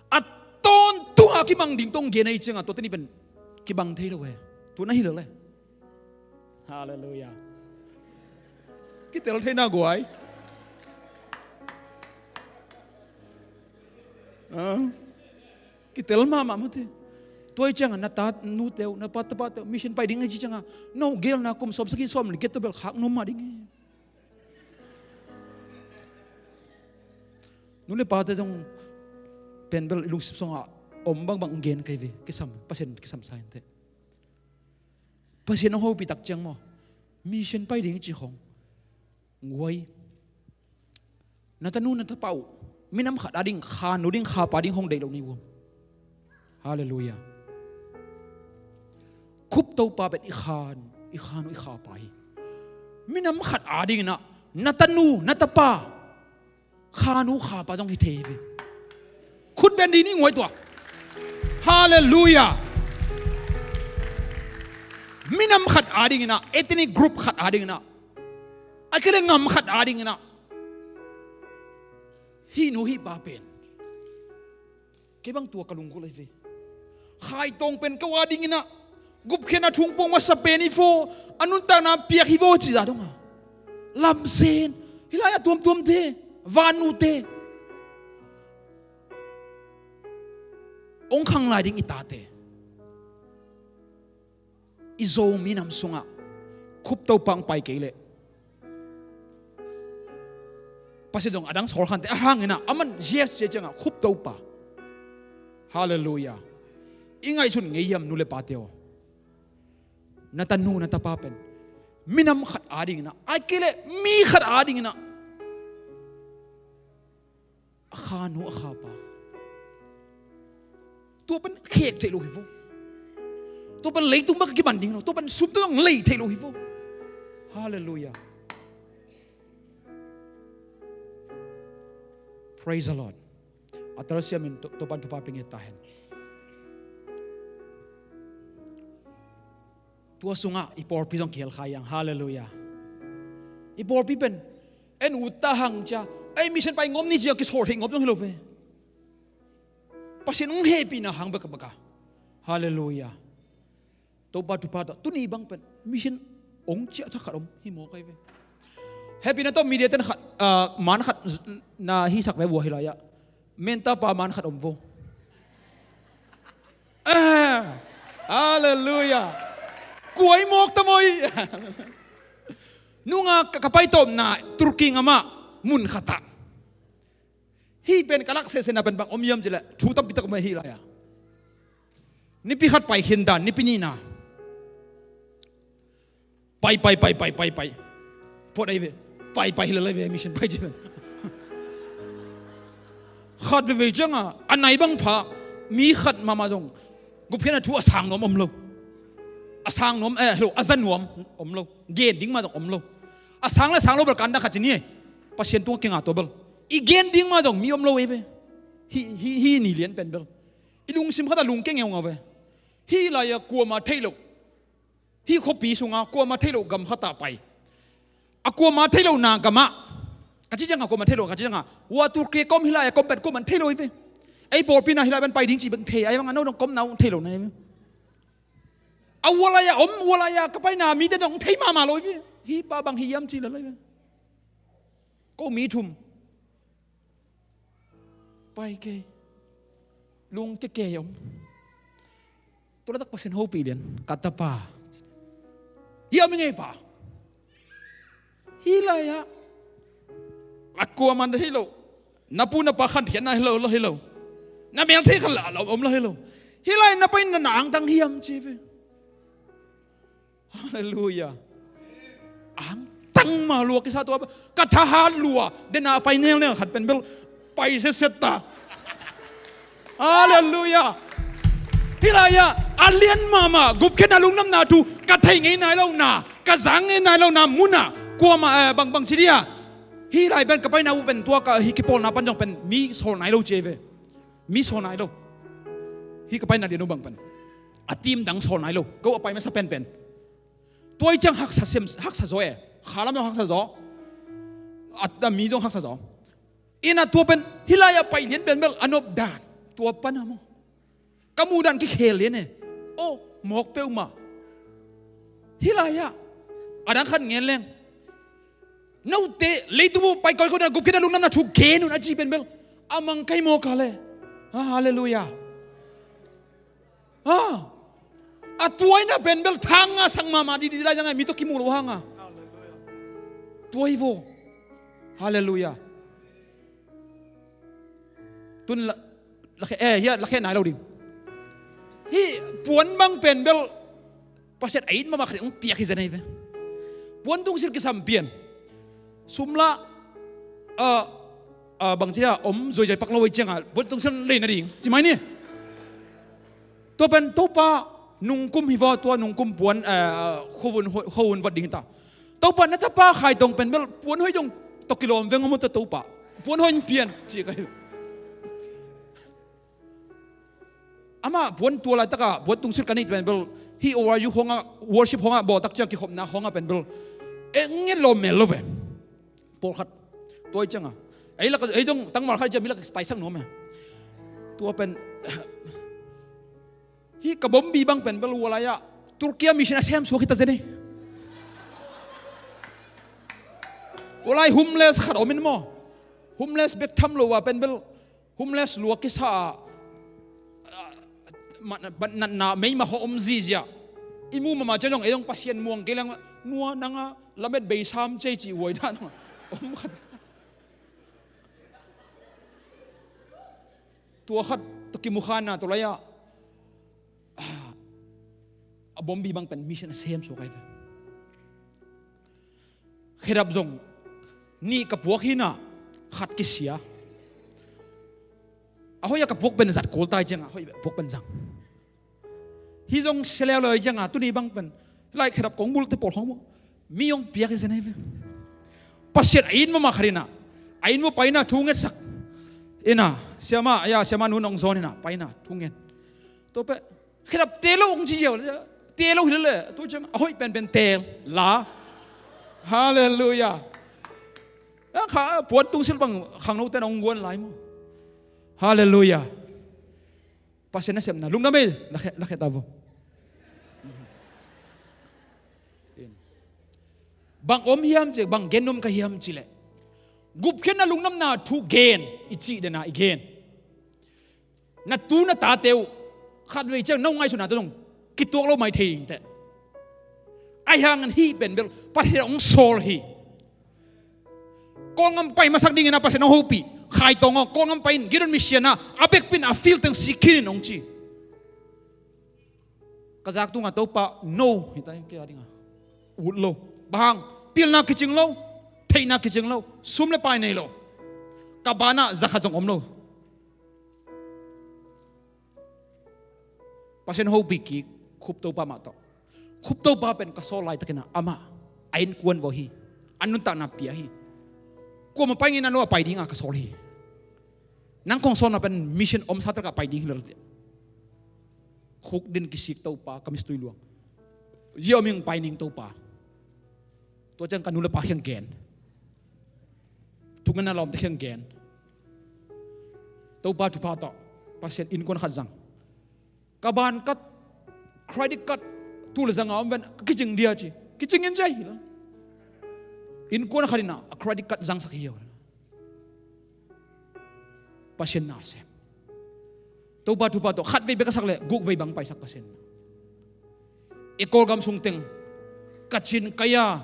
a tawntunga kimang ding tawh hong gen ahi cianga tua teni pen kibang thei lo he. Tu na hi lo le. Halleluiah. Kitel theihna guai. Ah. Kitel mahmah mate. Tua hi cianga na ta nute uh, na pa tapate uh mission pai ding ahi ci cianga no gelna kum sawm sagih sawm le giat tua bel khak nuam mah ding hi. Nu le pate zong pen bel i lungsim sungah om bangbang gen kei ve. Kisam, Pasian kisam sa inteh. Pasian hong hopih tak ciang maw, mission pai ding ci khong guai. Na tanu na tapa uh minam khat a ding, khan uh ding, khapa ding hong deih lo ni uam. Halleluiah. Khup Topa pen i khan, i khan uh i khapa hi. Minam khat a dinginah na tanu na tapa khan uh khapa zong hi thei hi ve. Khut beng dih ni nguai tua. Halleluiah. Minam khat a dinginah, ethnic group khat a dinginah, a kei le ngam khat a dinginah hih nu hih pa pen kei bang tua ka lunggulh ahi ve. Khaitawng pen ko a dinginah gupkhiatna thu hong puak masa pen hi vaw, a nuntakna piak hi vaw cih zah donga lamsen, hih lai a tuamtuamte, vannute hong khang lai ding i tate. I Zo minam sungah Khup Topa hong pai kei leh Pasian dong a dang sawl khante a hanginah a man yes cia ciangah Khup Topa. Halleluiah. I ngaihsun ngei hiam nu le pate aw? Na tanu na tapa pen minam khat a dinginah, ai kei leh mi khat a dinginah a khan uh a khapa. Tua pen khek theih lo hi vo. Tua pen leitung bak a kiman ding lo. Tua pen sum tua dong lei theih lo hi vo. Halleluiah. Praise the Lord. A telsiam in Topan thupha pia nget ta hen. Tua sungah i pawlpi zong kihel kha hiang. Halleluiah. I pawlpi pen en ut ta hang cia, ei mission pai ngom ni cia kisawl theih ngom zong hi lo ve. Pasian hong hehpihna hang bekbek a. Halleluiah. Topa thupha ta tuni bang pen mission hong ciah thakhat om hi mawk ahi ve. Hehpihna tawh media ten khat, ah, man khat na hisak ve vua hi lai-ah. Menta pa man khat om vo. Ah, halleluiah. Kuai mawk ta maw hi. Nunga ka, ka paitawpna Turkey ngamah mun khatah. Hih pen ka lak sehsehna pen bang om hiam cileh thu tampi tak om ahi lai-a. Nipi khat pai khin dan, nipi nihna. Pai, pai, pai, pai, pai, pai. Phot ahi ve. Pai, pai, hi lel ahi ve, mission pai ci pen. Khat veve cianga a nai bang pha, mi khat mahmah zong gupkhiatna thu a sang nuam om lo. A sang nuam, eh, lo, a za nuam om lo. Gen ding mah zong om lo. A sang le sang lo bel kan da khat ci ni. Pasian tungah kinga tua bel i gen ding mah zong mi om lo ahi ve. Hi, hi, hi ni lian pen bel i lungsim khatah lungkia ngeungau ve. Hih lai-ah kuama theih loh, hih khuapi sunga kuama theih loh gam khatah pai. A kuama theih lohna gamah ka ci ciangah, kuama theih loh ka ci ciangah, ua Turkey kom hih lai-ah kom pen kuama theih loh hi ve. Ei pawlpi na hih lai pen pai ding ci bek thei ahi bangah no dong kom na uh theih loh na hi ve. A ualai-a om, ualai-a ka paina mite dong thei mahmah lo hi ve. Hih pa bang hi hiam ci lel lai ve. Ko mi thum pai kei, lung kekei om. Tua laitak Pasian hopih lian, ka tapa. Hiam i ngei pa. Hih lai-ah a kuaman hi lo. Na pu na pa khan khiatna hi lo, lo hi lo. Na mel thei khan la, la om lo hi lo. Hih lai na pai na, na angtang hiam ci ve. Halleluiah. Angtang mah lua kisa tua, ka thahat lua. Dena pai nel nel khat pen bel pai setset ta. Halleluiah. Hih lai-ah a lian mahmah gupkhiatna lungdamna thu ka thei ngei nai lo na, ka zang ngei nai lo na munah kuamah, eh, bangbang ci dia. Hih lai pen ka paina uh pen tua ka hih kipawlna pan zong pen mi sawl nai lo ci ve. Mi sawl nai lo. Hih ka paina lian uh bang pen a team dang sawl nai lo. Ko a pai masa penpen. Tua i ciang haksa sem, haksa zaw e. Kha lam zong haksa zaw. A, a mi zong haksa zaw. Ina tua pen hih lai-ah pai lian pen bel a nop dan tua pan a maw. Ka muh dan kikhel lian e. Aw, mawk peuhmah. Hih lai-ah a dang khat ngen leng, note leitung uh pai kawikawi na gupkhiatna lungdamna thu gen un a ci pen bel a mang kai mawk a le. Ah, halleluiah. Ah, a tuaina pen bel thang a sang mahmah didi lai zang a mi tawh kimuh lo hang a. Tua hi vaw. Halleluiah. Tun la, la khe, eh, hia, la khe nai lo ding. Hih puan bang pen bel Pasian a it mahmah khat hong piak hi zen ahi ve. Puan tungsil kisam pian. Sum la, ah, ah, bang cia om zuaizai pak lo ahi cianga puan tungsil lei nading ci mai ni. Tua pen Topa nungkum hi vaw, tua nungkum puan, eh, khuavun, khuavun vat ding hi ta. Topa na tapa Khai Tong pen bel puan hoih dong tawh kilawm veng om uh ta Topa. Puan hoih in pian ci ka hi. Amah puan tua laitaka puan tungsil ka neih pen bel hih O R U khawngah, worship khawngah bawltak ciang kikhopna khawngah pen bel eng nget lawm mel lo ve. Pawlkhat tua i cianga ei lak, ei zong tangval khat i ciang mi lak taisak nuam e. Tua pen hih ka bombi bang pen bel ualai-ah Turkey-a mission a semsuak hi ta zen hi. Ualai homeless khat om in maw. Homeless bek tham lo a pen bel homeless lua kisa a, ah, ma-, ba-, natna meima hawh om zihziah. I mu mahmah ciang zong ei zong Pasian muang kei leng nua nanga lamet beisam cei cih huai dan om khat. Tua khat tawh kimukhanna tua lai-ah, ah, a bombi bang pen mission a semsuak ahi ve. Khedap zong nih ka puak hinah khat kisia. A hoih a ka puak pen zat kul tai cianga a hoih a puak pen zang. Hih zong sia leuleu cianga tuni bang pen lai khedap kong bulte pawl khawng maw mi hong piak hi zen ahi ve. Pasian a it mahmah khat inah a inn vua paina thu ngetsak inah siamah, ya, siamah nun hong zawn inah paina thu nget. Tua peh khedap te lo hong ci ziau le te lo hi le le tua ciang a hoih penpen teel la. Halleluiah. A kha puan tungsil bang khangnote na hong guan lai maw. Halleluiah. Pasian nasepna lungdam ei. Lakhia, lakhia ta vo. Bang om hiam cih, bang gen nuam ka hiam cih leh gupkhiatna lungdamna thu gen i cih dena i gen. Na tu na tate uh khatvei ciang no ngaihsutna tawh zong kituak lo mai thei ding teh. Ahi hangin hih pen bel Pasian hong sawl hi. Kawlgam pai masak dingin a Pasian hong hopih Khai Tong aw, Kawlgam pai in Gideon mission ah a bekpin a field teng sik khin in hong ci. Ka zak tungah Topa no hi ta hi kei a dingah ut lo. Bang hang? Pilna kicing lo, theihna kicing lo, sum le pai nei lo. Ka banah zakhat zong om lo. Pasian hopih kik, Khup Topa mah tawh. Khup Topa pen ka sawl laitakin ah amah a innkuan vawh hi. A nuntakna pia hi. Kuamah pai ngei na lo a pai dinga ka sawl hi. Nang kong sawlna pen mission omsa takah pai ding hi lo tiah. Khuk din kisik Topa ka mistui luang. Zia om ing pai ning Topa. Tua ciang ka nu le pa khiang gen. Thungetna lawmte khiang gen. Topa thupha tawh Pasian innkuan khat zang. Ka ban card, credit card, Tul zanga om ven, kicing dia ci. Kicing in ci a hi lo. Innkuan khat in ah a credit card zangsak hi lo. Pasian na sem. Topa thupha tawh khat vei bek a sak leh guk vei bang paisak Pasian. I Kawlgam sung teng Kachin kaya,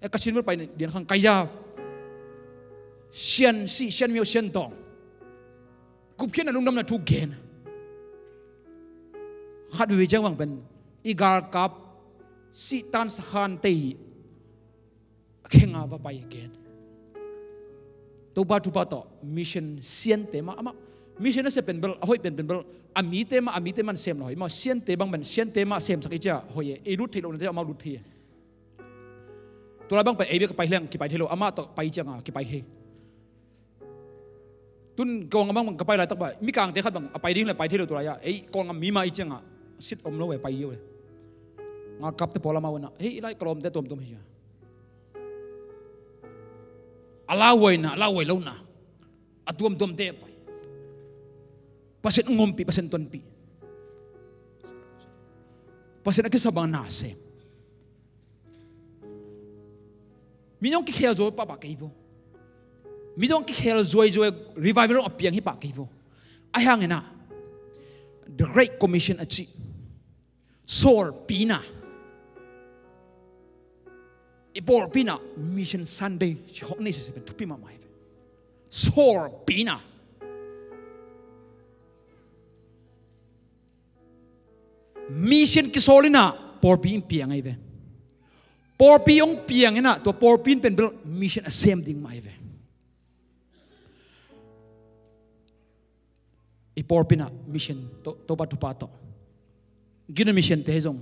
eh, Kachin bel pai dian khang kaya, Sian si, Sian miau, Sian tawng, gupkhiatna lungdamna thu gen. Khat vei ciang bang pen i galkap Sihtan sakhan tei khenga va pai gen. Topa thupha tawh mission siante mah amah, mission a sem pen bel, a hoih pen pen bel, a mite mah, a mite man sem lo hoih mah, siante bang pen siante mah semsak i cia hoih e, ei lut theih loh nate amau lut thei e. Tua lai bang pen ei bek ka pai leng kipai thei lo, amah tawh pai cianga kipai thei. Tun Kawlgam bang ka pai laitak bang, mikangte khat bang a pai ding le pai thei lo tua lai-ah, ei Kawlgam mi mah i ciangah sit om lo ve, pai ding le. Ngalkapte pawl amau inah, hei, i lai ka lawmte tuamtuam hi cia. A lauhuaina, a lauhuai lohna, a tuamtuamte a pai. Pasian a ngompih, Pasian tonpih. Pasian a kisa bang na sem. Mi zong kikhel zuai pahpah kei vo. Mi zong kikhel zuaizuai, revival zong a piang hi pah kei vo. Ahi hangin ah, The Great Commission a cih, sawlpina, i pawlpina Mission Sunday ci hok nei sese pen thupi mahmah hi ve. Sawlpina. Mission kisawl inah pawlpi in piang ahi ve. Pawlpi hong piang inah tua pawlpi in pen bel mission a sem ding mah ahi ve. I pawlpi inah mission, To, Topa thupha tawh. Gina mission te hi zong,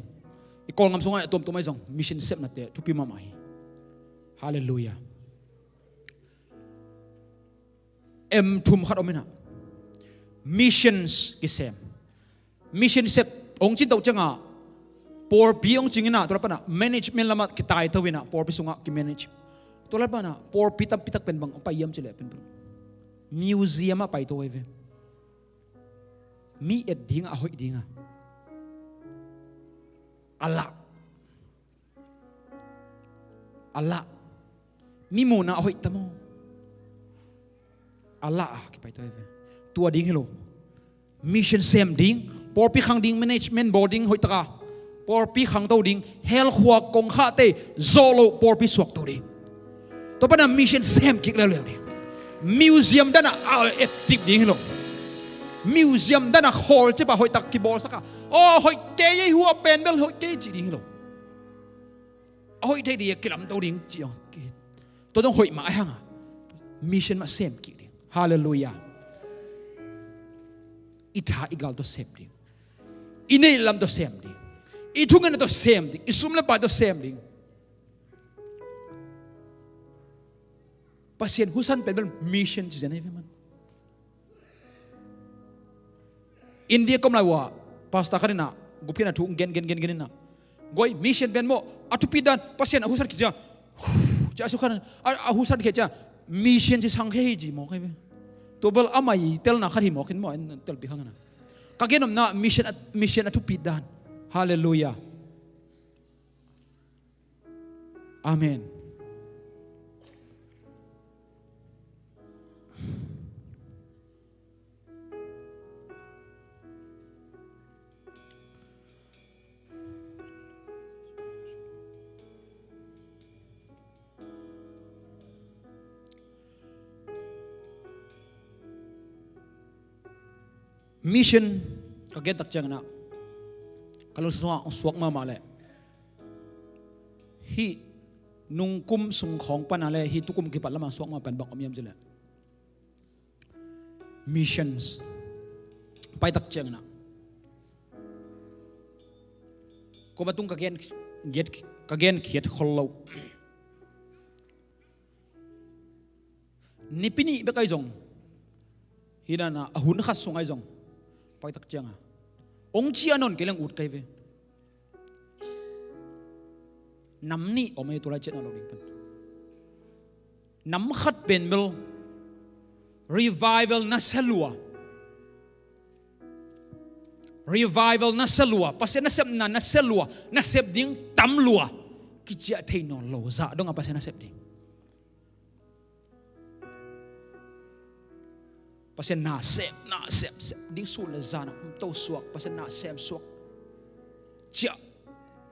i Kawlgam sungah a tuamtuam ahi zong mission sepnate thupi mahmah hi. Halleluiah. M thum khat om inah missions kisem. Mission sep hong cin toh ciangah pawlpi hong cing inah, tua lai panah management lamah kitaito inah pawlpi sungah kimanage. Tua lai panah pawlpi tampitak pen bang a pai hiam cileh pen museum ah paito ahi ve. Mi et dingah, a hoih dingah a lah, a lah. Mi muhna a hoih ta maw? A lah a kipaito ahi ve. Tua ding hi lo. Mission sem ding, pawlpi khang ding, management bawl ding hoihtaka, pawlpi khangto ding, helkhua kongkhakte zawh loh pawlpi suakto ding. Tua panah mission sem kik leuleu ding. Museum danah a et tip ding hi lo. Museum danah khawl cipah hoihtak kibawlsaka, aw hoih kei ei hua pen bel hoih kei cih ding hi lo. A hoih thei ding a kilamto ding ci-a. Tua dong hoih mah a hanga mission mah sem kik ding. Halleluiah. I tha i gal tawh sem ding. I neih lam tawh sem ding. I thungetna tawh sem ding. I sum le pai tawh sem ding. Pasian husan pen bel mission ci zen ahi ve man. India ka om lai uh ah, pastor khat inah gupkhiatna thu gen gen gen gen inah, guai, mission pen maw a thupi dan, Pasian a husan khit cia, cia a sukhan a, a husan khit cia mission ci sang khe hi ci mawk ahi ve. Tua bel a mai telna khat hi mawk in maw, en telpi khang inah. Ka gen omna mission a, mission a thupi dan. Halleluiah. Amen. Mission ka gen tak ciangin ah ka lungsim sungah hong suak mahmah leh, hih nungkum sung khawng pana le hih tukum kipat lamah suak mahmah pen bang om hiam cileh, missions pai tak ciangin ah kuama tung ka gen, ka gen khiat khol lo. Nipi nih bek ahi zong, hi dana a hun khat sung ahi zong, pai tak cianga hong ci a nawn kei leng ut kai ve. Nam nih om ahi, tulai ciatna lo ding pen nam khat pen bel revival na sa lua. Revival nasia lua, Pasian nasepna nasia lua, nasep ding tam lua, kiciah thei nawn lo zah dongah Pasian nasep ding. Pasian nasem, nasem, sem ding sun le zan ah om to suak, Pasian nasem suak. Ciah,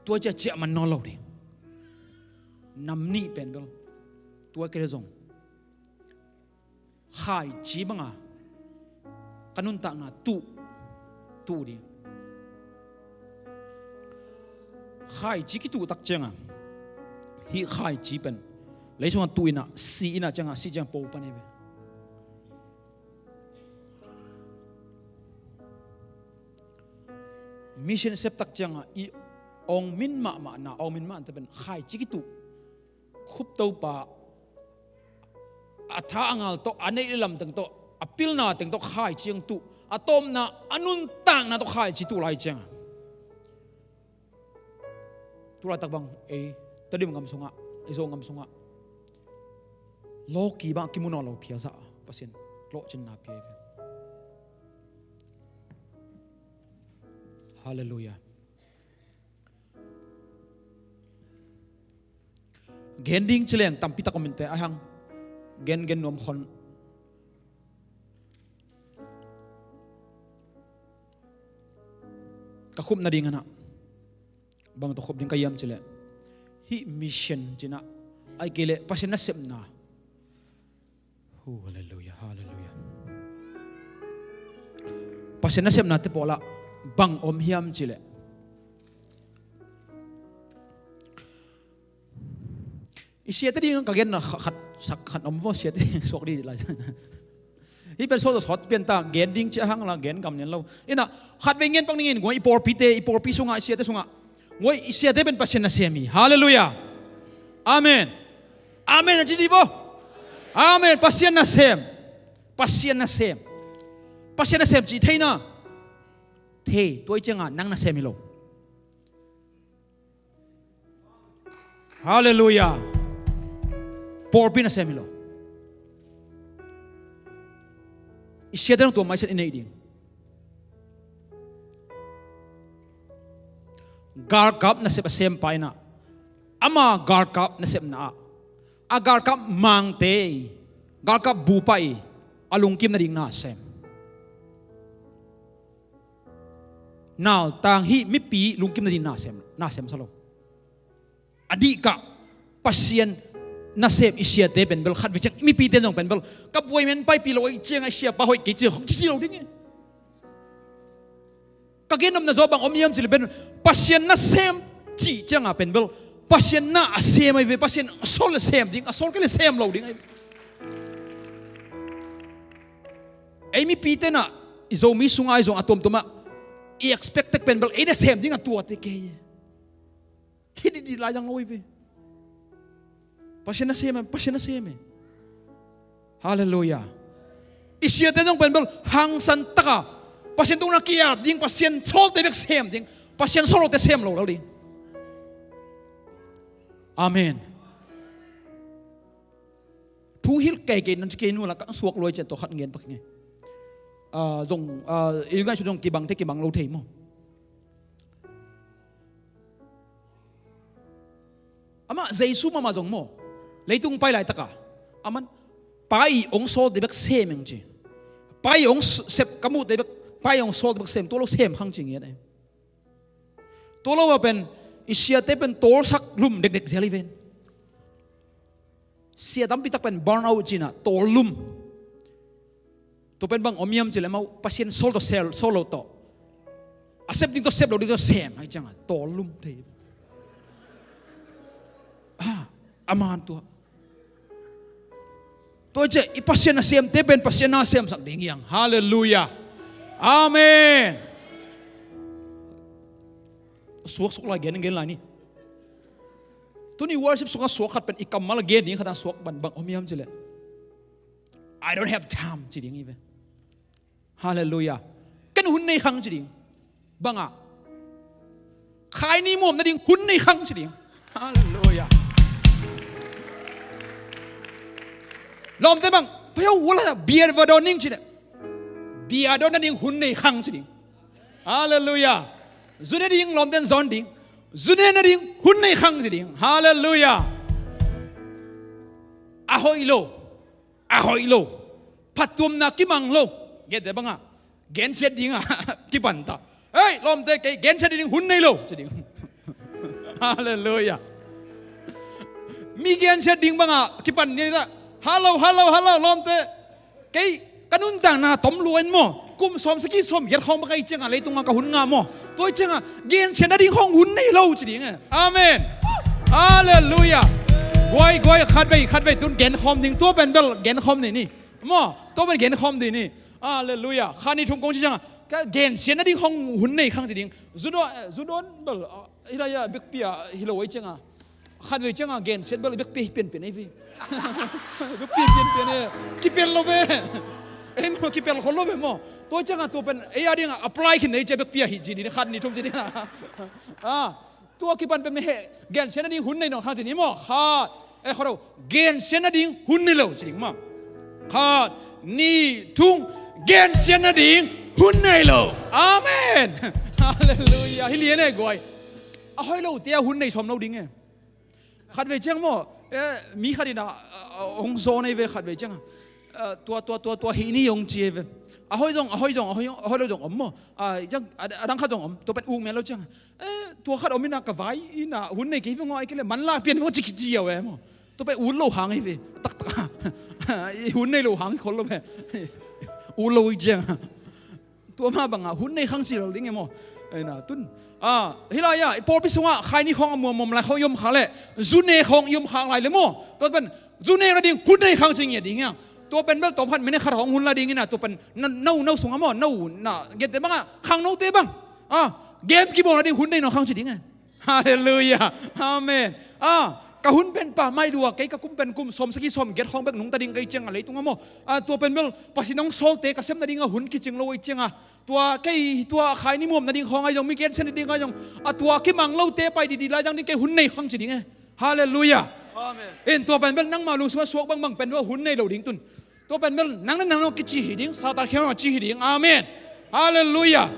tua ciah ciah man nawn lo ding. Nam nih pen bel tua kei le zong khaici banga ka nuntakna tuh, tuh ding. Khaici kituh tak cianga hih khaici pen lei sungah tuh inah, si inah cianga, si ciang po pan ei ve. Mission sep tak cianga i ong min mahmahna, ong min mahmahte pen khaici kituh. Khup Topa a tha a ngal tawh, a neih le lam teng tawh, a pilna teng tawh khaici ang tuh, a tawpna, a nuntakna tawh khaici tuh lai cianga tu laitak bang ei Tedim gam sungah, i Zo gam sungah lawki bang a kimu nawn lo phial zah Pasian lawhcinna pia hi ve. Halleluiah. Gen ding ci leng tampi tak om inteh, ahi hang gen, gen nuam khon. Ka khup nading anah bang tawh khup ding ka hiam cileh, hih mission cinah, ahih kei leh Pasian nasepna. Hu, halleluiah, halleluiah. Pasian nasepnate pawlah bang om hiam cileh, i siate ding ka genna khat, khat, khat om vaw, siate ding suak dih lai. Hih pen sawt a sawt pian ta, gen ding ci a hang la gen gam nian lo. Inah khat vei ngen pak ning in, guai i pawlpite, i pawlpi sungah, i siate sungah, guai i siate pen Pasian nasem hi. Halleluiah. Amen. Amen a ci dih vaw. Amen. Pasian nasem. Pasian nasem. Pasian nasem cih theihna thei, tua i cianga nang nasem hi lo. Halleluiah. Pawlpi nasem hi lo. I siate dong tua maisiat i neih ding. Galkap nasep a sempa inah, ama galkap nasepna ah a galkap mangte, galkap bupa i a lungkim nading nasem. Nautang hih mipi lungkim nading nasem, nasem sa lo. A dihkah Pasian nasem i siate pen bel khat vei ciang i mipite zong pen bel ka buai men paipih lo, ei ciang a i siapa hoih kei ciang hong cici lo ding e. Ka gen nopna zaw bang om hiam cileh pen Pasian nasem cih cianga pen bel Pasian na a sem ahi ve, Pasian a sawl a sem ding, a sawl kei le sem lo ding ahi ve. Ei mipite nah, i Zomi sunga i zong a tuamtuamah i expect tek pen bel ei nasem ding a tuate kei e. Hih dih dih lai zang lo hi ve. Pasian nasem e, Pasian nasem e. Halleluiah. I siate zong pen bel hangsan taka Pasian tungna kiap ding, Pasian sawlte bek sem ding, Pasian sawlote sem lo lo ding. Amen. Thu hilh keikei nan ci kei nula ka suak luai cian tawh khat ngen pak nge. Ah, zong, ah, i ngaihsut zong kibangte kibang lo thei maw. Amah Jesu mahmah zong maw, leitung pai laitaka aman Pa i ong sawlte bek sem eng ci. Pa i ong sep ka muhte bek, Pa i ong sawlte bek sem, tua lo sem khang ci ngiat e. Tua lo a pen i siate pen tawlsak lum dekdek zial i ven. Sia tampi tak pen burnout cinah tawllum. Tua pen bang om hiam cileh mau Pasian sawl tawh sel, sawl lo tawh, a sep ding tawh sep lo ding tawh sem ahi cianga tawllum thei. Ah, a man tua. Tua ciah i Pasian nasemte pen Pasian na semsak ding hiang. Halleluiah. Amen. Suak suak lai gen gen lai ni. Tuni worship sungah suak khat pen i kammal a gen ding khatah suak ban bang om hiam cileh, I don't have time ci ding hi ve. Halleluiah. Ken hun nei khang ci ding. Bangah? Khaini muam nading hun nei khang ci ding. Halleluiah. Lawmte bang, payau wala bia va dawn ning ci ding. Bia dawn nading hun nei khang ci ding. Halleluiah. Zu ne ding lawmte in zawn ding. Zu ne nading hun nei khang ci ding. Halleluiah. A hoih lo, a hoih lo, phattuamna kimang lo, gente bangah gensiat dingah kipan ta. Hei lawmte, kei gensiat ding hun nei lo ci ding. Halleluiah. Mi gensiat ding bangah kipan ni ta. Hallo, hallo, hallo lawmte, kei ka nuntakna tom lua in maw, kum sawm sagih sawm giat khawng bang ahi ciangah leitungah ka hun ngah maw. Tua ahi ciangah gensiat nading khawng hun nei lo ci ding e. Amen. Halleluiah. Guai, guai, khatvei khatvei tun genkhawm ding, tua pen bel genkhawm ni ni maw. Tua pen genkhawm ding ni. Halleluiah. Kha ni thum kong ci ciangah ka gensiat nading khawng hun nei khang ci ding. Zu dawn, eh, zu dawn bel, ah, hi lai ah biakpi ah hi lo ahi ciangah, khatvei ciangah gensiat bel biakpi hi pianpian ei ve. Biakpi hi pianpian e. Kipel lo ve. Ei maw, kipel khol lo ve maw. Tua ciangah tua pen ei a dingah apply khin ei cia, biakpi ah hi ci ni, khat ni thum ci ni. Ah, tua kipan pen mi heh, gensiat nading hun nei nawn khang ci ni maw. Khat, eh, khaw lo, gensiat nading hun nei lo ci ding maw. Khat, ni, thum, gensiat nading hun nei lo. Amen. Halleluiah. Hi lian e guai. A hoih lo te a hun nei sawm lo ding e. Khatvei ciang maw, eh, mi khat in ah, ah, hong zawn ei ve khatvei ciang. Ah, tua, tua, tua, tua hih ni hong ci ei ve. A hoih zong, a hoih zong, a hoih, a hoih lo zong om maw. Ah, ciang, a, a dang khat zong om. Tua pen uk mel lo ciang. Eh, tua khat om in ah ka vai in ah hun nei kei ve ngaw, ai kei le man la pian ve ngaw ci kici au e maw. Tua pen ut lo hang ei ve. Taktak. Hun nei lo hang khol lo ve. Ut lo i ciang. Tua mah bangah hun nei khang ci lo ding e maw. Ei na tun, ah, hi lai ah i pawlpi sungah khaini khawng a muammuam lai khawng i om khak leh, zu ne khawng i om khak lai le maw. Tua pen zu ne nading hun nei khang ci ngiat ding hiang. Tua pen bel tawm khat minute khat hong hun la ding in ah, tua pen na, no, no sungah maw, no na gente bangah khangnote bang, ah, game kibawl nading hun nei nawn khang ci ding e. Halleluiah. Amen. Ah, ka hun pen pammaih lua, kei ka kum pen kum sawm sagih sawm giat khawng bek nungta ding ka hih ciangah leitungah maw. Ah, tua pen bel Pasian hong sawlte ka sem nadingah hun kicing lo ahih ciangah, tua kei tua khaini muam nading khawng ahi zong, mi gensiat nading ahi zong, ah, tua kimang lote pai didi lai zang ding kei hun nei khang ci ding e. Halleluiah. Amen. In tua pen bel nangmah lungsimah suak bangbang pen bel hun nei lo ding tun. Tua pen bel nang le nang lo kici hi ding, Satan khiang lo ci hi ding. Amen. Halleluiah.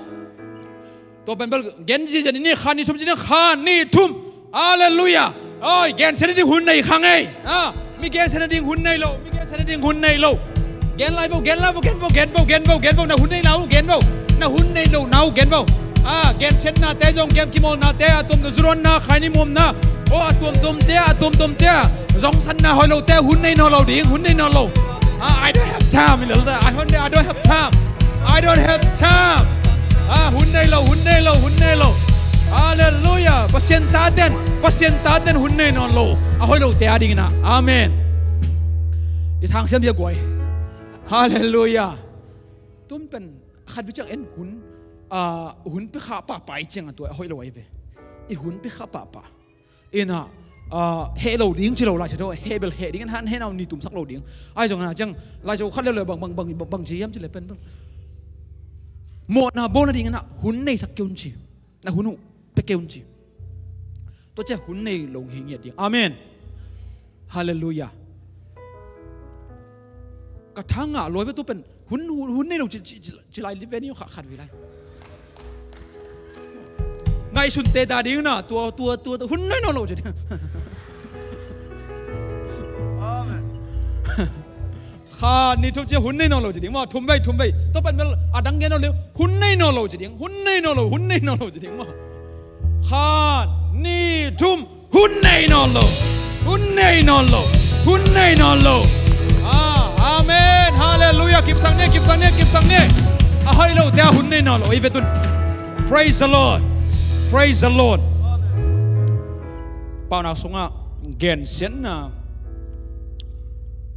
Tua pen bel gen ziazia ni ni, kha ni thum ci ni, kha ni thum. Halleluiah. Oi, gensiat nading hun nei khang ei. Ah, mi gensiat nading hun nei lo, mi gensiat nading hun nei lo. Gen lai vo, gen lai vo, gen vo, gen vo, gen vo, gen vo, na hun nei na uh gen vo. Na hun nei lo na uh gen vo. Ah, gensiatnate zong, game kimawlnate, a tuamtuam zu dawnna, khaini muamna, aw, a tuamtuamte, a tuamtuamte, zongsanna hoih lote hun nei nawn lo ding, hun nei nawn lo. Ah, I don't have time, i lel ta, I don't, I don't have time. I don't have time. Ah, hun nei lo, hun nei lo, hun nei lo. Halleluiah. Pasian taten, Pasian taten hun nei nawn lo. A hoih lote a dingin ah. Amen. I thangsiam bia guai. Halleluiah. Tun pen khat vei ciang en hun, ah, hun pia kha pahpah i ciang a tua a hoih lo ahi ve. I hun pia kha pahpah. Inah, ah, heh lo ding ci lo Lai Siangtho, heh bel heh ding, en han heh nau ni tumsak lo ding. Ahi zong inah ciang Lai Siangtho khat leuleu bang, bang, bang, bang, bang ci hiam ci le pen bang. Mawhna bawl nading inah hun neisak kei un ci. Na hun uh pia kei un ci. Tua ciah hun nei lo hi ngiat ding. Amen. Halleluiah. Ka tha ngah luai ve tua pen hun, hun, hun nei lo ci, ci, ci, ci lai li ve ni kha khat ve lai. Ngaihsun te ta ding na tua, tua, tua, tua hun nei nawn lo ci ding. Amen. Kha ni thum cia hun nei nawn lo ci ding maw, thum vei, thum vei. Tua pen bel a dang gen nawn lo, hun nei nawn lo ci ding, hun nei nawn lo, hun nei nawn lo ci ding maw. Kha ni thum, hun nei nawn lo, hun nei nawn lo, hun nei nawn lo. Ah, amen. Halleluiah. Kipsak ni, kipsak ni, kipsak ni. A hoih lo te a hun nei nawn lo i ve tun. Praise the Lord. Praise the Lord. Paunak sungah gensiatna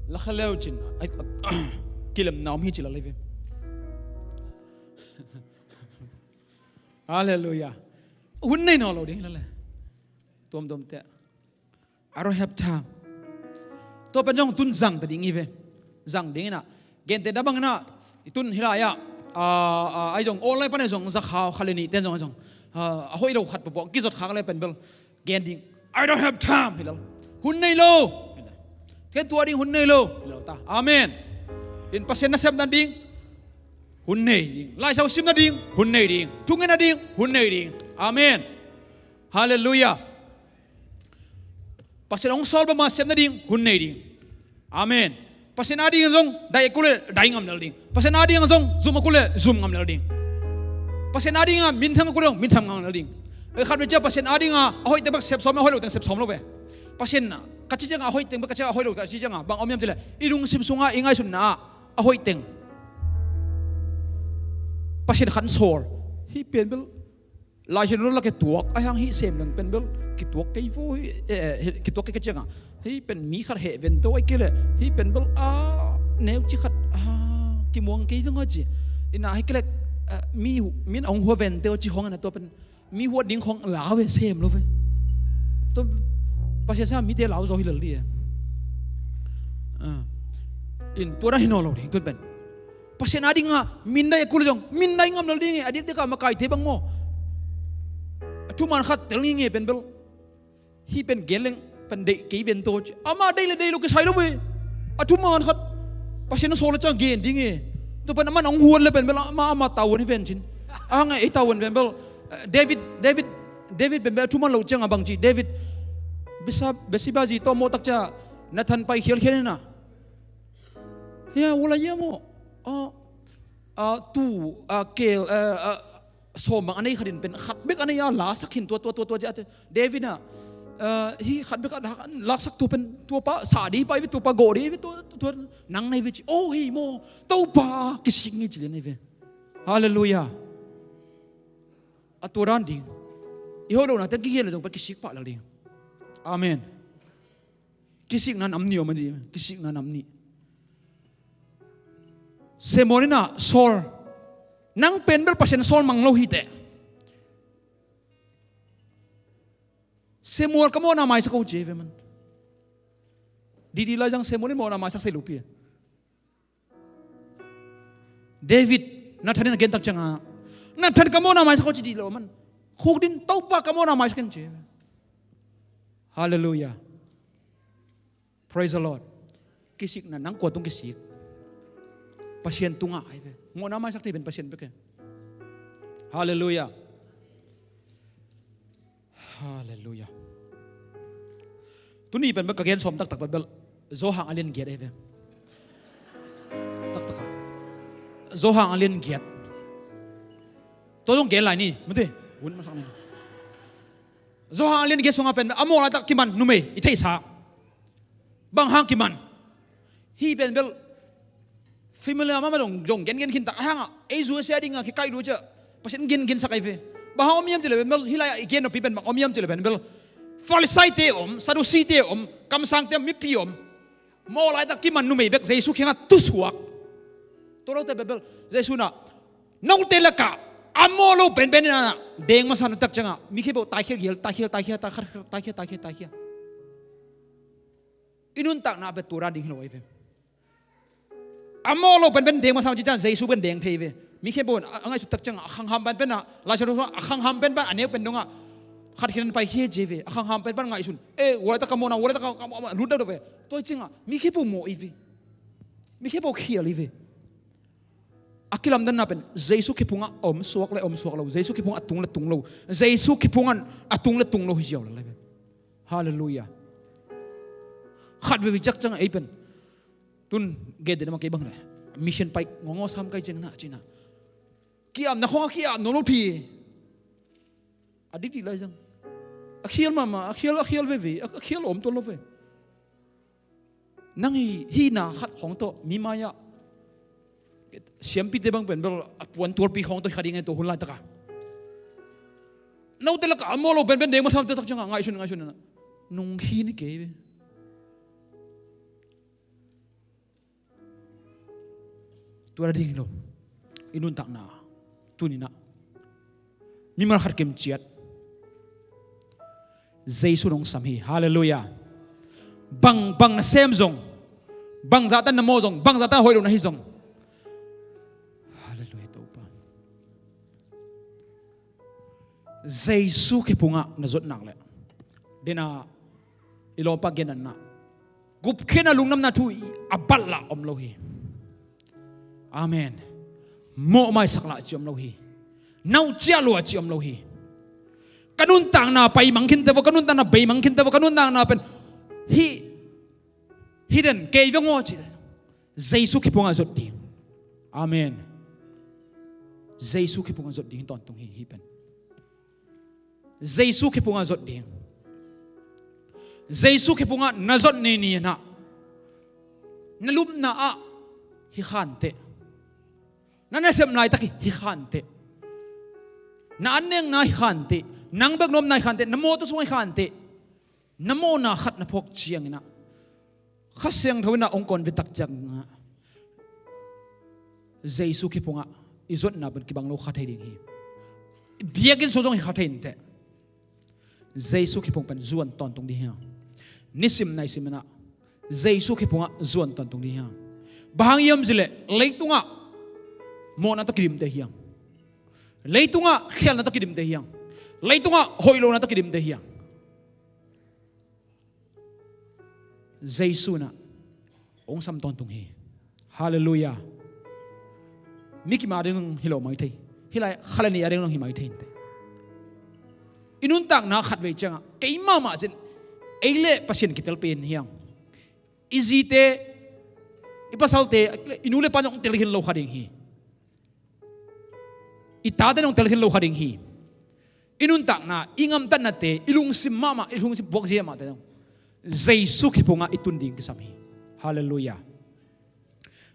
lakhaleu cin, ai, kilemna om hi ci la lei ve. Halleluiah. Hun nei nawn lo ding hi la le. Tuamtuamte. I don't have time. Tua pen zong tun zang ta ding hi ve. Zang ding inah. Gente na bang inah. I tun hi lai ah. Ah, ah, ai zong online pan ai zong zakha kha le nih ten zong ai zong. Ah, a hoih lo khat pawpaw kizot khak le pen bel gen ding. I don't have time hi lo. Hun nei lo. Ken tua ding hun nei lo hi lo ta. Amen. In Pasian nasepna ding. hun nei ding. Laisau sim nading hun nei ding. Thungen nading hun nei ding. Amen. Halleluiah. Pasian hong sawl bangmah sep nading hun nei ding. Amen. Pasian ading zong dai a kul le dai ngam lel ding. Pasian ading zong zum a kul le zum ngam lel ding. Pasian ading a minthang a kul le minthang ngam lel ding. Khat vei cia Pasian ading a a hoih teng bek sep sawm, a hoih lo teng sep sawm lo ve. Pasian ka ci ciang a, a hoih teng bek ka ci ciang a, a hoih lo ka ci ciang a, bang om hiam cih leh i lungsim sungah i ngaihsutna ah a hoih teng Pasian khan sawl. Hih pen bel Lai Siangtho lak kituak a, hang hih sem leng pen bel kituak kei vo hi, eh, eh, kituak kei ka ci ciang a, hih pen mi khat heh vente aw, ahih kei leh hih pen bel a neuci khat a kimuang kei veng aw ci. Ina ahih kei leh, eh, mi hu, min hong hua vente aw ci khawng ina, tua pen mi huat ding khawng lau ve, sem lo ve. Tua Pasian sang mite lau zaw hi lel ding e. Ah. In tua dan hi nawn lo ding tun pen. Pasian ading a min dai a kul zong min dai ngam lel ding e, a diakdiak a makaite bang maw. A thuman khat tel ngei ngei pen bel. Hih pen gen leng pen deih kei vente aw ci. Amah deih le deih lo kisai lo ve. A thuman khat Pasian a sawl a ciang gen ding e. Tua pen amah hong huat le pen bel amah, amah tavuan hi ven cin. A hang e, ei tavuan pen bel, eh, David, David, David pen bel a thuman lo ciang a bang ci. David Besa-, Besiba zi tawh mawh tak ciang Nathan pai khialkhial ina. Hia, ua lai ia maw? Ah, ah, tu, ah, keel, ah, ah, sawm bang a nei khat in pen khat bek a nei a, lasak khin tua, tua, tua, tua ci a te. David ah, ah, hih khat bek a la-, lasak tua pen tua pa sa ding pai ve, tua pa gawh ding ve, tua, tua, tua nang nei ve ci. Oh, hih maw, Topa kisik ngei ci lian nei ve. Halleluiah. A tua dan ding. I hoih lohna teng kigen le dong pen kisik pah lel ding. Amen. Kisikna nam nih om a dih. Kisikna nam nih. Samuel in ah Saul, nang pen bel Pasian sawl mang lo hi teh. Samuel ka mawhna maisak o ci ve man. Dihdih lai zang Samuel in mawhna maisak sei lopi e. David, Nathan in a gen tak ciang a, Nathan ka mawhna maisak o ci dih lo man. Khukdin, Topa ka mawhna maisak in ci. Halleluiah. Praise the Lord. Kisikna nang kua tung kisik? Pasian tungah ahi ve. Mawhna maisak thei pen Pasian bek e. Halleluiah. Halleluiah. Tuni pen bel ka gen sawm taktak pen bel Johan a lian giat ahi ve. Taktak a. Johan a lian giat. Tua zong gen lai ni, mate. Hun masak ni. Johan a lian giat sungah pen a mawh laitak kiman numei i theihsa. Bang hang kiman? Hih pen bel familiar mahmah dong, zong gengen khin tak a hang a, ei zu a sia ding a kikaih lu cia Pasian gengen sak ahi ve. Bang hang om hiam cih leh pen bel hih lai-ah i gen noppi pen bang om hiam cih leh pen bel Farisaite om, Sadusite om, kamsangte om, mipi om. Mawh laitak kiman numei bek Jesu kiangah tusuak. Tua lote pen bel Jesu in ah note lakah a mawh lo penpen in ah deng masa na tak ciangah mi khempeuh taikhia gel, taikhia, taikhia, taikhia, taikhia, taikhia. I nuntakna pen tua dan ding hi lo ahi ve. A mawh lo penpen deng masa ci ciang Jesu pen deng thei ve. Mi khempeuh a ngaihsut tak ciangah a khangham penpen ah, Lai Siangtho sungah a khangham penpen a neu pen dongah khat khinan pai khia ci ve. A khangham penpen ngaihsun. Eh, ua laitak ka mawhna, ua laitak ka, ka, ka lut deuh deuh ve. Tua hi ciangah mi khempeuh mawh hi ve. Mi khempeuh khial hi ve. A kilamdanna pen Jesu khephungah a om suak le om suak lo, Jesu khephungah a tung le tung lo, Jesu khephungah a tung le tung lo hi ziau lel ahi ve. Halleluiah. Khat veve ciak ciangah ei pen tun gen den mah kei bang le mission pai ngawngawng sam kai ciangin ah ci-in ah ki-apna khawng a ki-ap nuam lo thei. A dihdih lai zang. A khial mahmah, a khial, a khial veve, a, a khial om tuan lo ve. Nang hi, hihna khat khawng tawh mi mai-ah siampite bang pen bel a puan tualpi khawng tawh hi kha ding e tua hun laitakah. Note lakah a mawh lo penpen deng masa na tak ciangah ngaihsun, ngaihsun na nung hi ni kei ve. Tua ding hi lo. I nuntakna tuni-in ah mimal khat kim ciat Jesu in hong sam hi. Halleluiah. Bang, bang nasem zong, bang zahtan na mawh zong, bang zahtan hoih lo na hi zong. Halleluiah, Topa. Jesu khephungah na zuat nak leh, dena i lawmpa gen natna, gupkhiatna, lungdamna thu a bat lah om lo hi. Amen. Mawhmaisak lah ci om lo hi. Nauh ciah lua ci om lo hi. Ka nuntakna pai mang khin te vo, ka nuntakna bei mang khin te vo, ka nuntakna pen hih, hih den kei veng aw ci. Jesu khe phungah zot ding. Amen. Jesu khe phungah zot ding tawntung hi, hih pen. Jesu khe phungah zot ding. Jesu khe phungah na zot ni ni inah, na lupna ah hi khanteh. Na nasem laitak hi khanteh. Na annengna hi khanteh. Nang bek nuamna hi khanteh. Na mawtaw sung hi khanteh. Na mawhna khat na phawk cianginah Kha Siangtho inah hong convict tak ciangah Jesu khe phungah i zotna pen kibang lo kha thei ding hi. Biakinn sung zong hi kha thei inteh. Jesu khe phung pen zuan tawntung ding hi. Nisim naisim inah Jesu khe phungah zuan tawntung ding hi. Bang hang hiam cileh leitungah mawhna tawh kidimte hiang. Leitungah khialhna tawh kidimte hiang. Leitungah hoih lohna tawh kidimte hiang. Jesu inah hong sam tawntung hi. Halleluiah. Mi kim a ding hi lo mai thei. Hih lai kha le nih a ding hi mai thei inteh. I nuntakna khat vei ciangah kei mahmah cin ei le Pasian kitel pen hiang. I zite, i pasalte, i nu le pa zong tel khin lo kha ding hi. I tate zong tel khin lo kha ding hi. I nuntakna, i ngamtatnate, i lungsim mahmah, i lungsim puakzia mahmahte zong Jesu khe phungah i tun ding kisam hi. Halleluiah.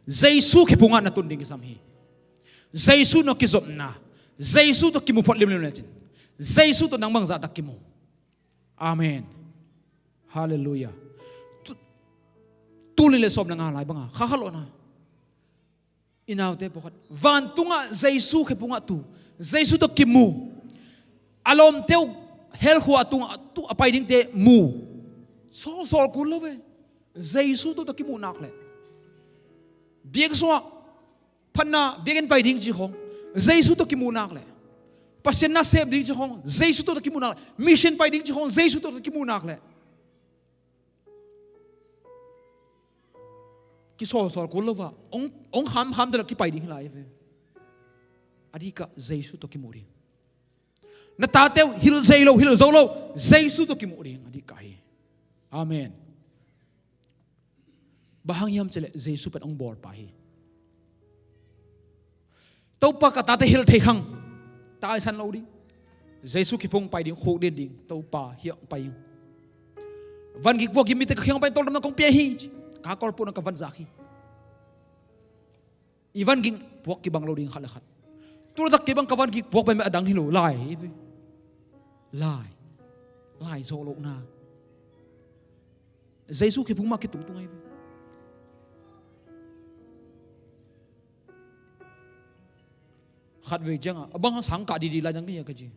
Jesu khe phungah na tun ding kisam hi. Jesu na kizopna, Jesu tawh kimu phot limlim lecin Jesu tawh nang bangzah tak kimu. Amen. Halleluiah. Tu, tul nih le sawm le nga lai banga kha kha lawhna i naute pawlkhat vantungah Jesu khe phungah tu, Jesu tawh kimu. A lawmte uh hell khua tungah tu a pai dingte mu. Sawlsawl kul lo ve. Jesu tawh tawh kimuh nak leh biakinn sungah phatna biakinn pai ding ci khong Jesu tawh kimuh nak leh, Pasian nasep ding ci khong Jesu tawh tawh kimuh nak leh, mission pai ding ci khong Jesu tawh tawh kimuh nak leh kisawlsawl kul lo va, ong, ong khamkham te la kipai ding hi lai ve. A dikah Jesu tawh kimuh ding. Na tate uh hilh zei lo, hilh zo lo, Jesu tawh kimuh ding a dikah hi. Amen. Bang hang hiam cileh Jesu pen ong bawlpa hi. Topa ka tate hilh thei khang, taisan lo ding. Jesu khe phung pai ding, khuk din ding, Topa hiah pai ing. Van gik puak gim mite ka khiang pai tawldamna kong pia hi. Ka kolpuna ka van zak hi. I van gik puak kibang lo ding khat le khat. Tulatak kibang ka van gik puak pen a dang hi lo lai hi ve. Lai. Lai zawh lohna. Jesu khe phung mah kitungtung ahi ve. Khat vei ciangah a bang sang kah didi lai dang ka hi a ka ci.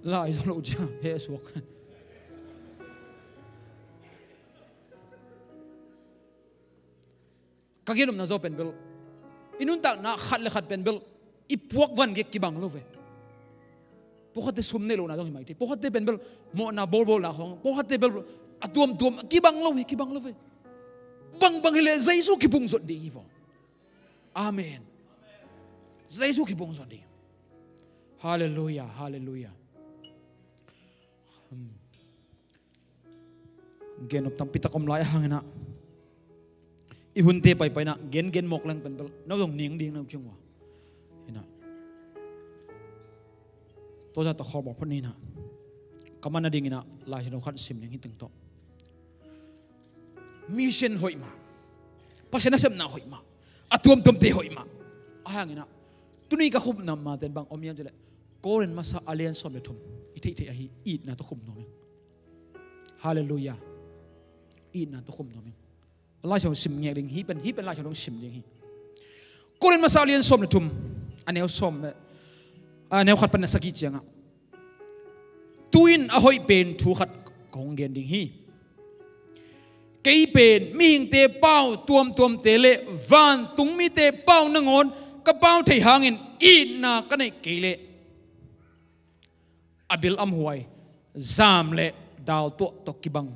Lai zawh loh ciang he a suak. Ka gen umna zaw pen bel i nuntakna khat le khat pen bel i puak van gek kibang lo ve. Pawlkhatte sum neih lohna zong hi mai thei. Pawlkhatte pen bel mawhna bawlbawlna khong, pawlkhatte bel a tuamtuam kibang lo hi, kibang lo ve. Bangbang hileh Jesu khe phung zot ding hi vaw. Amen. Jesu khe phung zot ding. Halleluiah, halleluiah. Hmm. Gen nop tampi tak om lai a hanginah i hunte paipainah gengen mawk leng pen bel no zong ning ding no cing ua. Inah tawza ta khawm aw phot ninah ka man nadinginah Lai Siangtho khat sim ding hi teng tawh. Mission hoih mah, Pasian nasepna hoih mah, a tuamtuamte hoih mah. A hanginah tuni ka khupna maten bang om hiam cileh Korin masa a lian sawm le thum i theihtheih ahi itna tawh khum nuam ing. Halleluiah. Itna tawh khum nuam ing. Lai Siangtho sim ngek ding hi pen, hi pen Lai Siangtho sim ding hi. Korin masa a lian sawm le thum a neu sawm le a neu khat pan a sagih ciangah tu-in a hoih pen thu khat ka hong gen ding hi. Kei pen mihingte pau tuamtuamte le vantung mite pau nangawn ka pau theih hangin itna ka neih kei leh a bil amhuai zam le dal tuah tawh kibang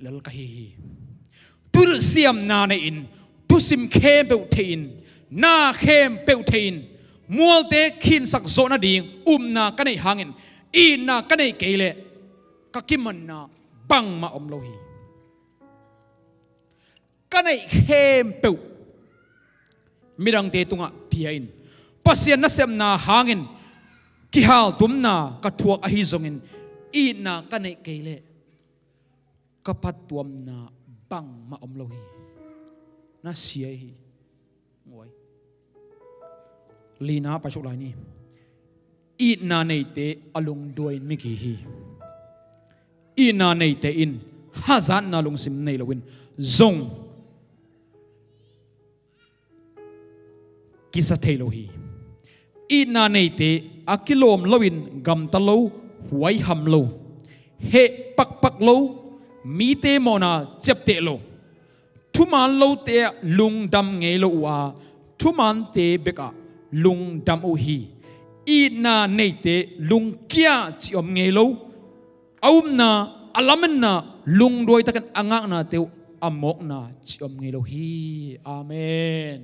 lel ka hi hi. Thuhilh siamna nei-in thusim khempeuh theihin Na khempeuh theihin mualte khinsak zawh nading upna ka neih hangin itna ka neih kei leh ka kimanna bangmah om lo hi. Ka neih khempeuh midangte tungah pia-in Pasian nasepna hangin kihaltumna ka thuak ahi zongin itna ka neih kei leh ka phattuamna bangmah om lo hi. Na sia hi. Nguai. Lina paisuk lai ni. Itna neite a lungduai in migi hi. Itna neite in hazatna lungsim nei loin zong kisa thei lo hi. Itna neite a kilawm loin gamta lo, huaiham lo, heh pakpak lo, mite mawhna ciapteh lo, thuman lote ah lungdam ngei lo uh a, thumante bekah lungdam uh hi. Itna neite lungkia cih om ngei lo. A upna, a lametna, lungduaitakin a ngaknate uh a mawkna cih om ngei lo hi. Amen.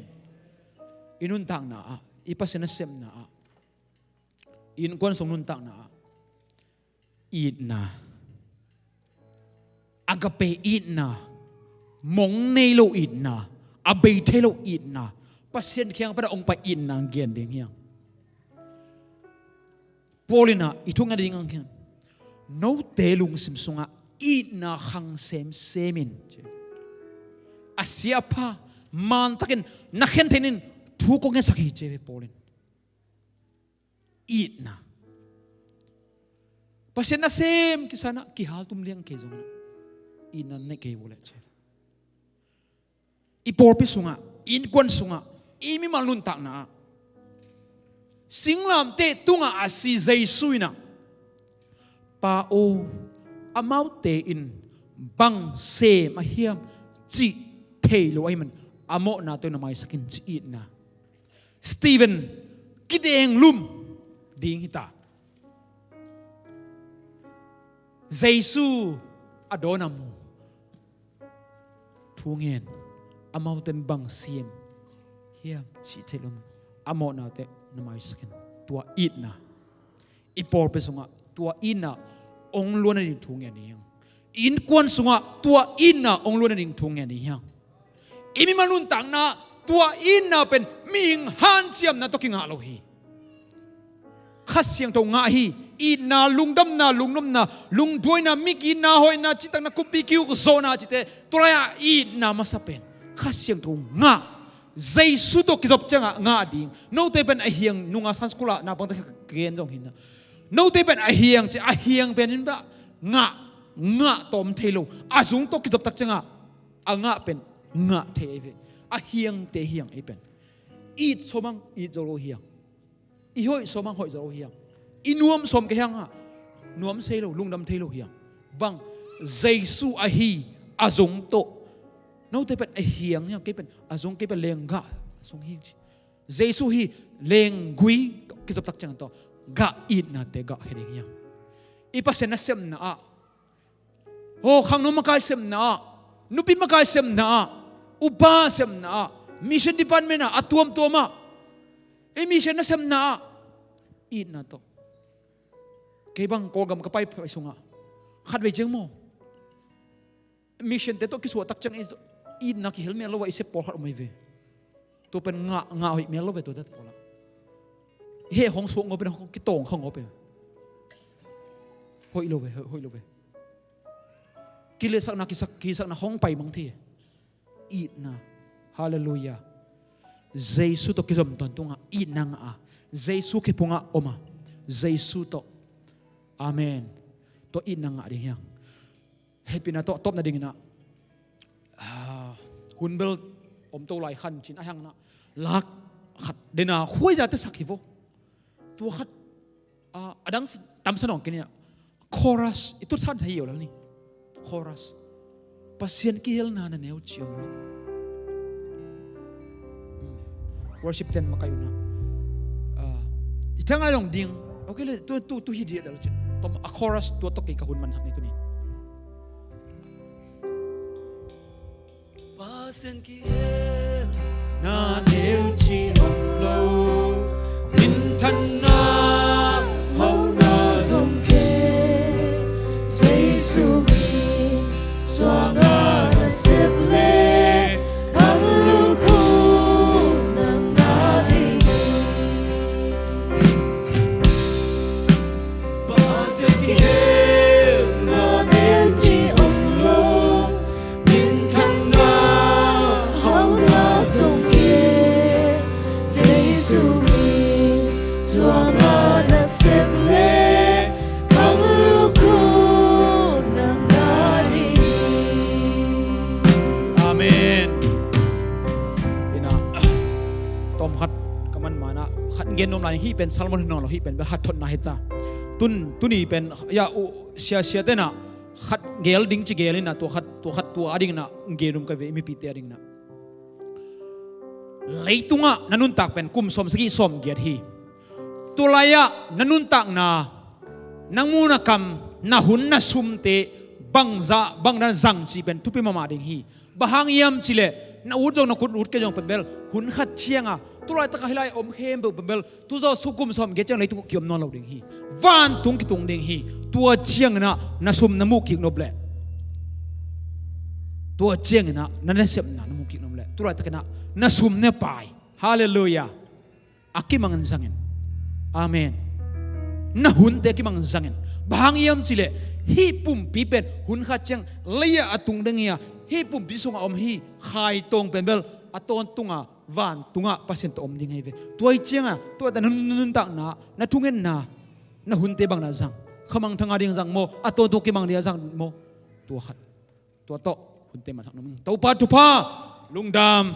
I nuntakna ah, i Pasian nasepna ah, i innkuan sung nuntakna ah itna, agape itna, mong nei lo itna, a bei thei lo itna, Pasian kiang pana ong pai itna gen ding hiang. Paul in ah i thu ngen ding ang hiang. Note lungsim sungah itna khang semsem in. A sia a pha mantakin na khen theih in thu kong ngetsak hi ci ve Paul in. Itna. Pasian nasem kisan ah kihaltum liang kei zongin itna neih kei uh leh ci ve. I pawlpi sungah, i innkuan sungah, i mimal nuntakna ah singlamteh tungah a si Jesu in ah, Pa aw, amaute in bang sem a hiam cih thei lo ahih man a mawhnate uh na maisak in ci itna. Stephen kideng lum ding hita. Jesu a dawn a mu thu ngen, amaute in bang sem hiam cih thei lo ahih man a mawhnate uh na maisak in. Tua itna. I pawlpi sungah tua itna ong luan nading thu ngen ding hiang. Innkuan sungah tua itna ong luan nading thu ngen ding hiang. I mimal nuntakna tua itna pen mihing hanciamna tawh kingah lo hi. Kha Siangtho ngah hi. Itna, lungdamna, lungnopna, lungduaina, migina, hoihna, citakna, kumpi kiukzawhna cihte, tua lai-ah itna masa pen Kha Siangtho ngah. Jesu tawh kizop ciangah ngah ding. Note pen a hiang, nunga Sunday school ah naupangte ka gen zong hi na. Note pen a hiang ci, a hiang pen in dah ngah, ngah tawm thei lo. A zung tawh kizop tak ciangah a ngah pen ngah thei ahi ve. A hiangte hiang ei pen. It sawm ang, it zo lo hiang. I hoih sawm ang, hoih zo lo hiang. I nuam sawm kei hiang ah, nuam sei lo, lungdam thei lo hiang. Bang, Jesu ahi a zung tawh. Note pen a hiang hiang, kei pen a zung, kei pen lenggah a zung hi ci. Jesu hi lenggui tawh kizop tak ciang tawh gah itnate gah hi ding hiang. I Pasian nasepna ah, aw, khangno makai sepna ah, nupi makai sepna ah, upa sepna ah, mission department ah, a tuamtuam ah, i mission nasepna ah itna tawh. Kei bang Kawlgam ka pai pai sungah khatvei ciang maw, missionte tawh kisuah tak ciang itna kihel mial lo a i sep pawlkhat om ahi ve. Tua pen ngah, ngah hoih mial lo ve tuate pawlah. Heh hong suak ngawp in, hong kitawng kha ngawp in. Hoih lo ve, hoih, hoih lo ve. Kiletsakna, kisak, kisakna hong pai mang thei. Itna. Halleluiah. Jesu tawh kizom tawntung a itna ngah a, Jesu khephung ah om a, Jesu tawh. Amen. Tua itna ngah ding hiang. Hehpihna tawh tawp nadingin ah, ah, hun bel om to lai khan cin a hang na, lak khat dena huai zate sak hi vo. Tua khat, ah, a dang tamsa nawng kei ni ah, chorus, i tut san thei hi lo ni. Chorus. Pasian kihelna na neu ciam lo. Hmm. Worship ten makai una. Ah, i thang a long ding. Okay le, tu, tu, tu hi dia dal cin. Tom a chorus tua toki ka hun man hak ni tu ni. Pasian kihel Na neu ci om lo, minthanna hauhna zong kei, Jesu min suanga na sep le, khanglut khut nang na ding hi. Pasian kiang na neu ci om lo, minthanna hauhna zong kei, Jesu min suanga na sep le, khanglut khut nang na ding hi. Amen. Ina, tawm khat ka man mana khat gen nuam lai, hih pen sermon hi nawn lo, hih pen bel hathotna hi ta. Tun, tuni pen, ya, u, sia, sia tena khat gel ding ci gel ina, tua khat, tua khat, tua a dingna gen nuam ka ve, mipite a dingna. Leitungah na nuntak pen kum sawmsagih sawmgiat hi. Tua lai-ah na nuntakna, na ngun na kam, na hun na sumte bangzah, bang na zang cih pen thupi mahmah ding hi. Bang hang hiam cih leh na ut zong, na kut ut kei zong pen bel hun khat cianga, tu laitakah hih lai om khempeuh pen bel tu zawh suk kum sawmgiat ciang leitung kiom nawn lo ding hi. Vantung kitung ding hi. Tua cianginah na sum na muh kik nop leh, tua cianginah na nasepna na muh kik nop leh, tu laitakinah na sum na pai. Halleluiah. A kimangin zangin. Amen. Na hunte a kimangin zangin. Bang hang hiam cih leh hih pumpi pen hun khat ciang lei-ah a tung ding hi-a, hih pumpi sungah om hih khaitawng pen bel a tawntunga vantungah Pasian tawh om ding hi ve. Tua hi cianga, tua ta na nuntakna, na thungetna, na hunte bang na zang? Khamangthang a ding zang maw, a tawntung kimang ding a zang maw? Tua khat. Tua tawh hunte mansak nuam ing. Topa thupha, lungdam.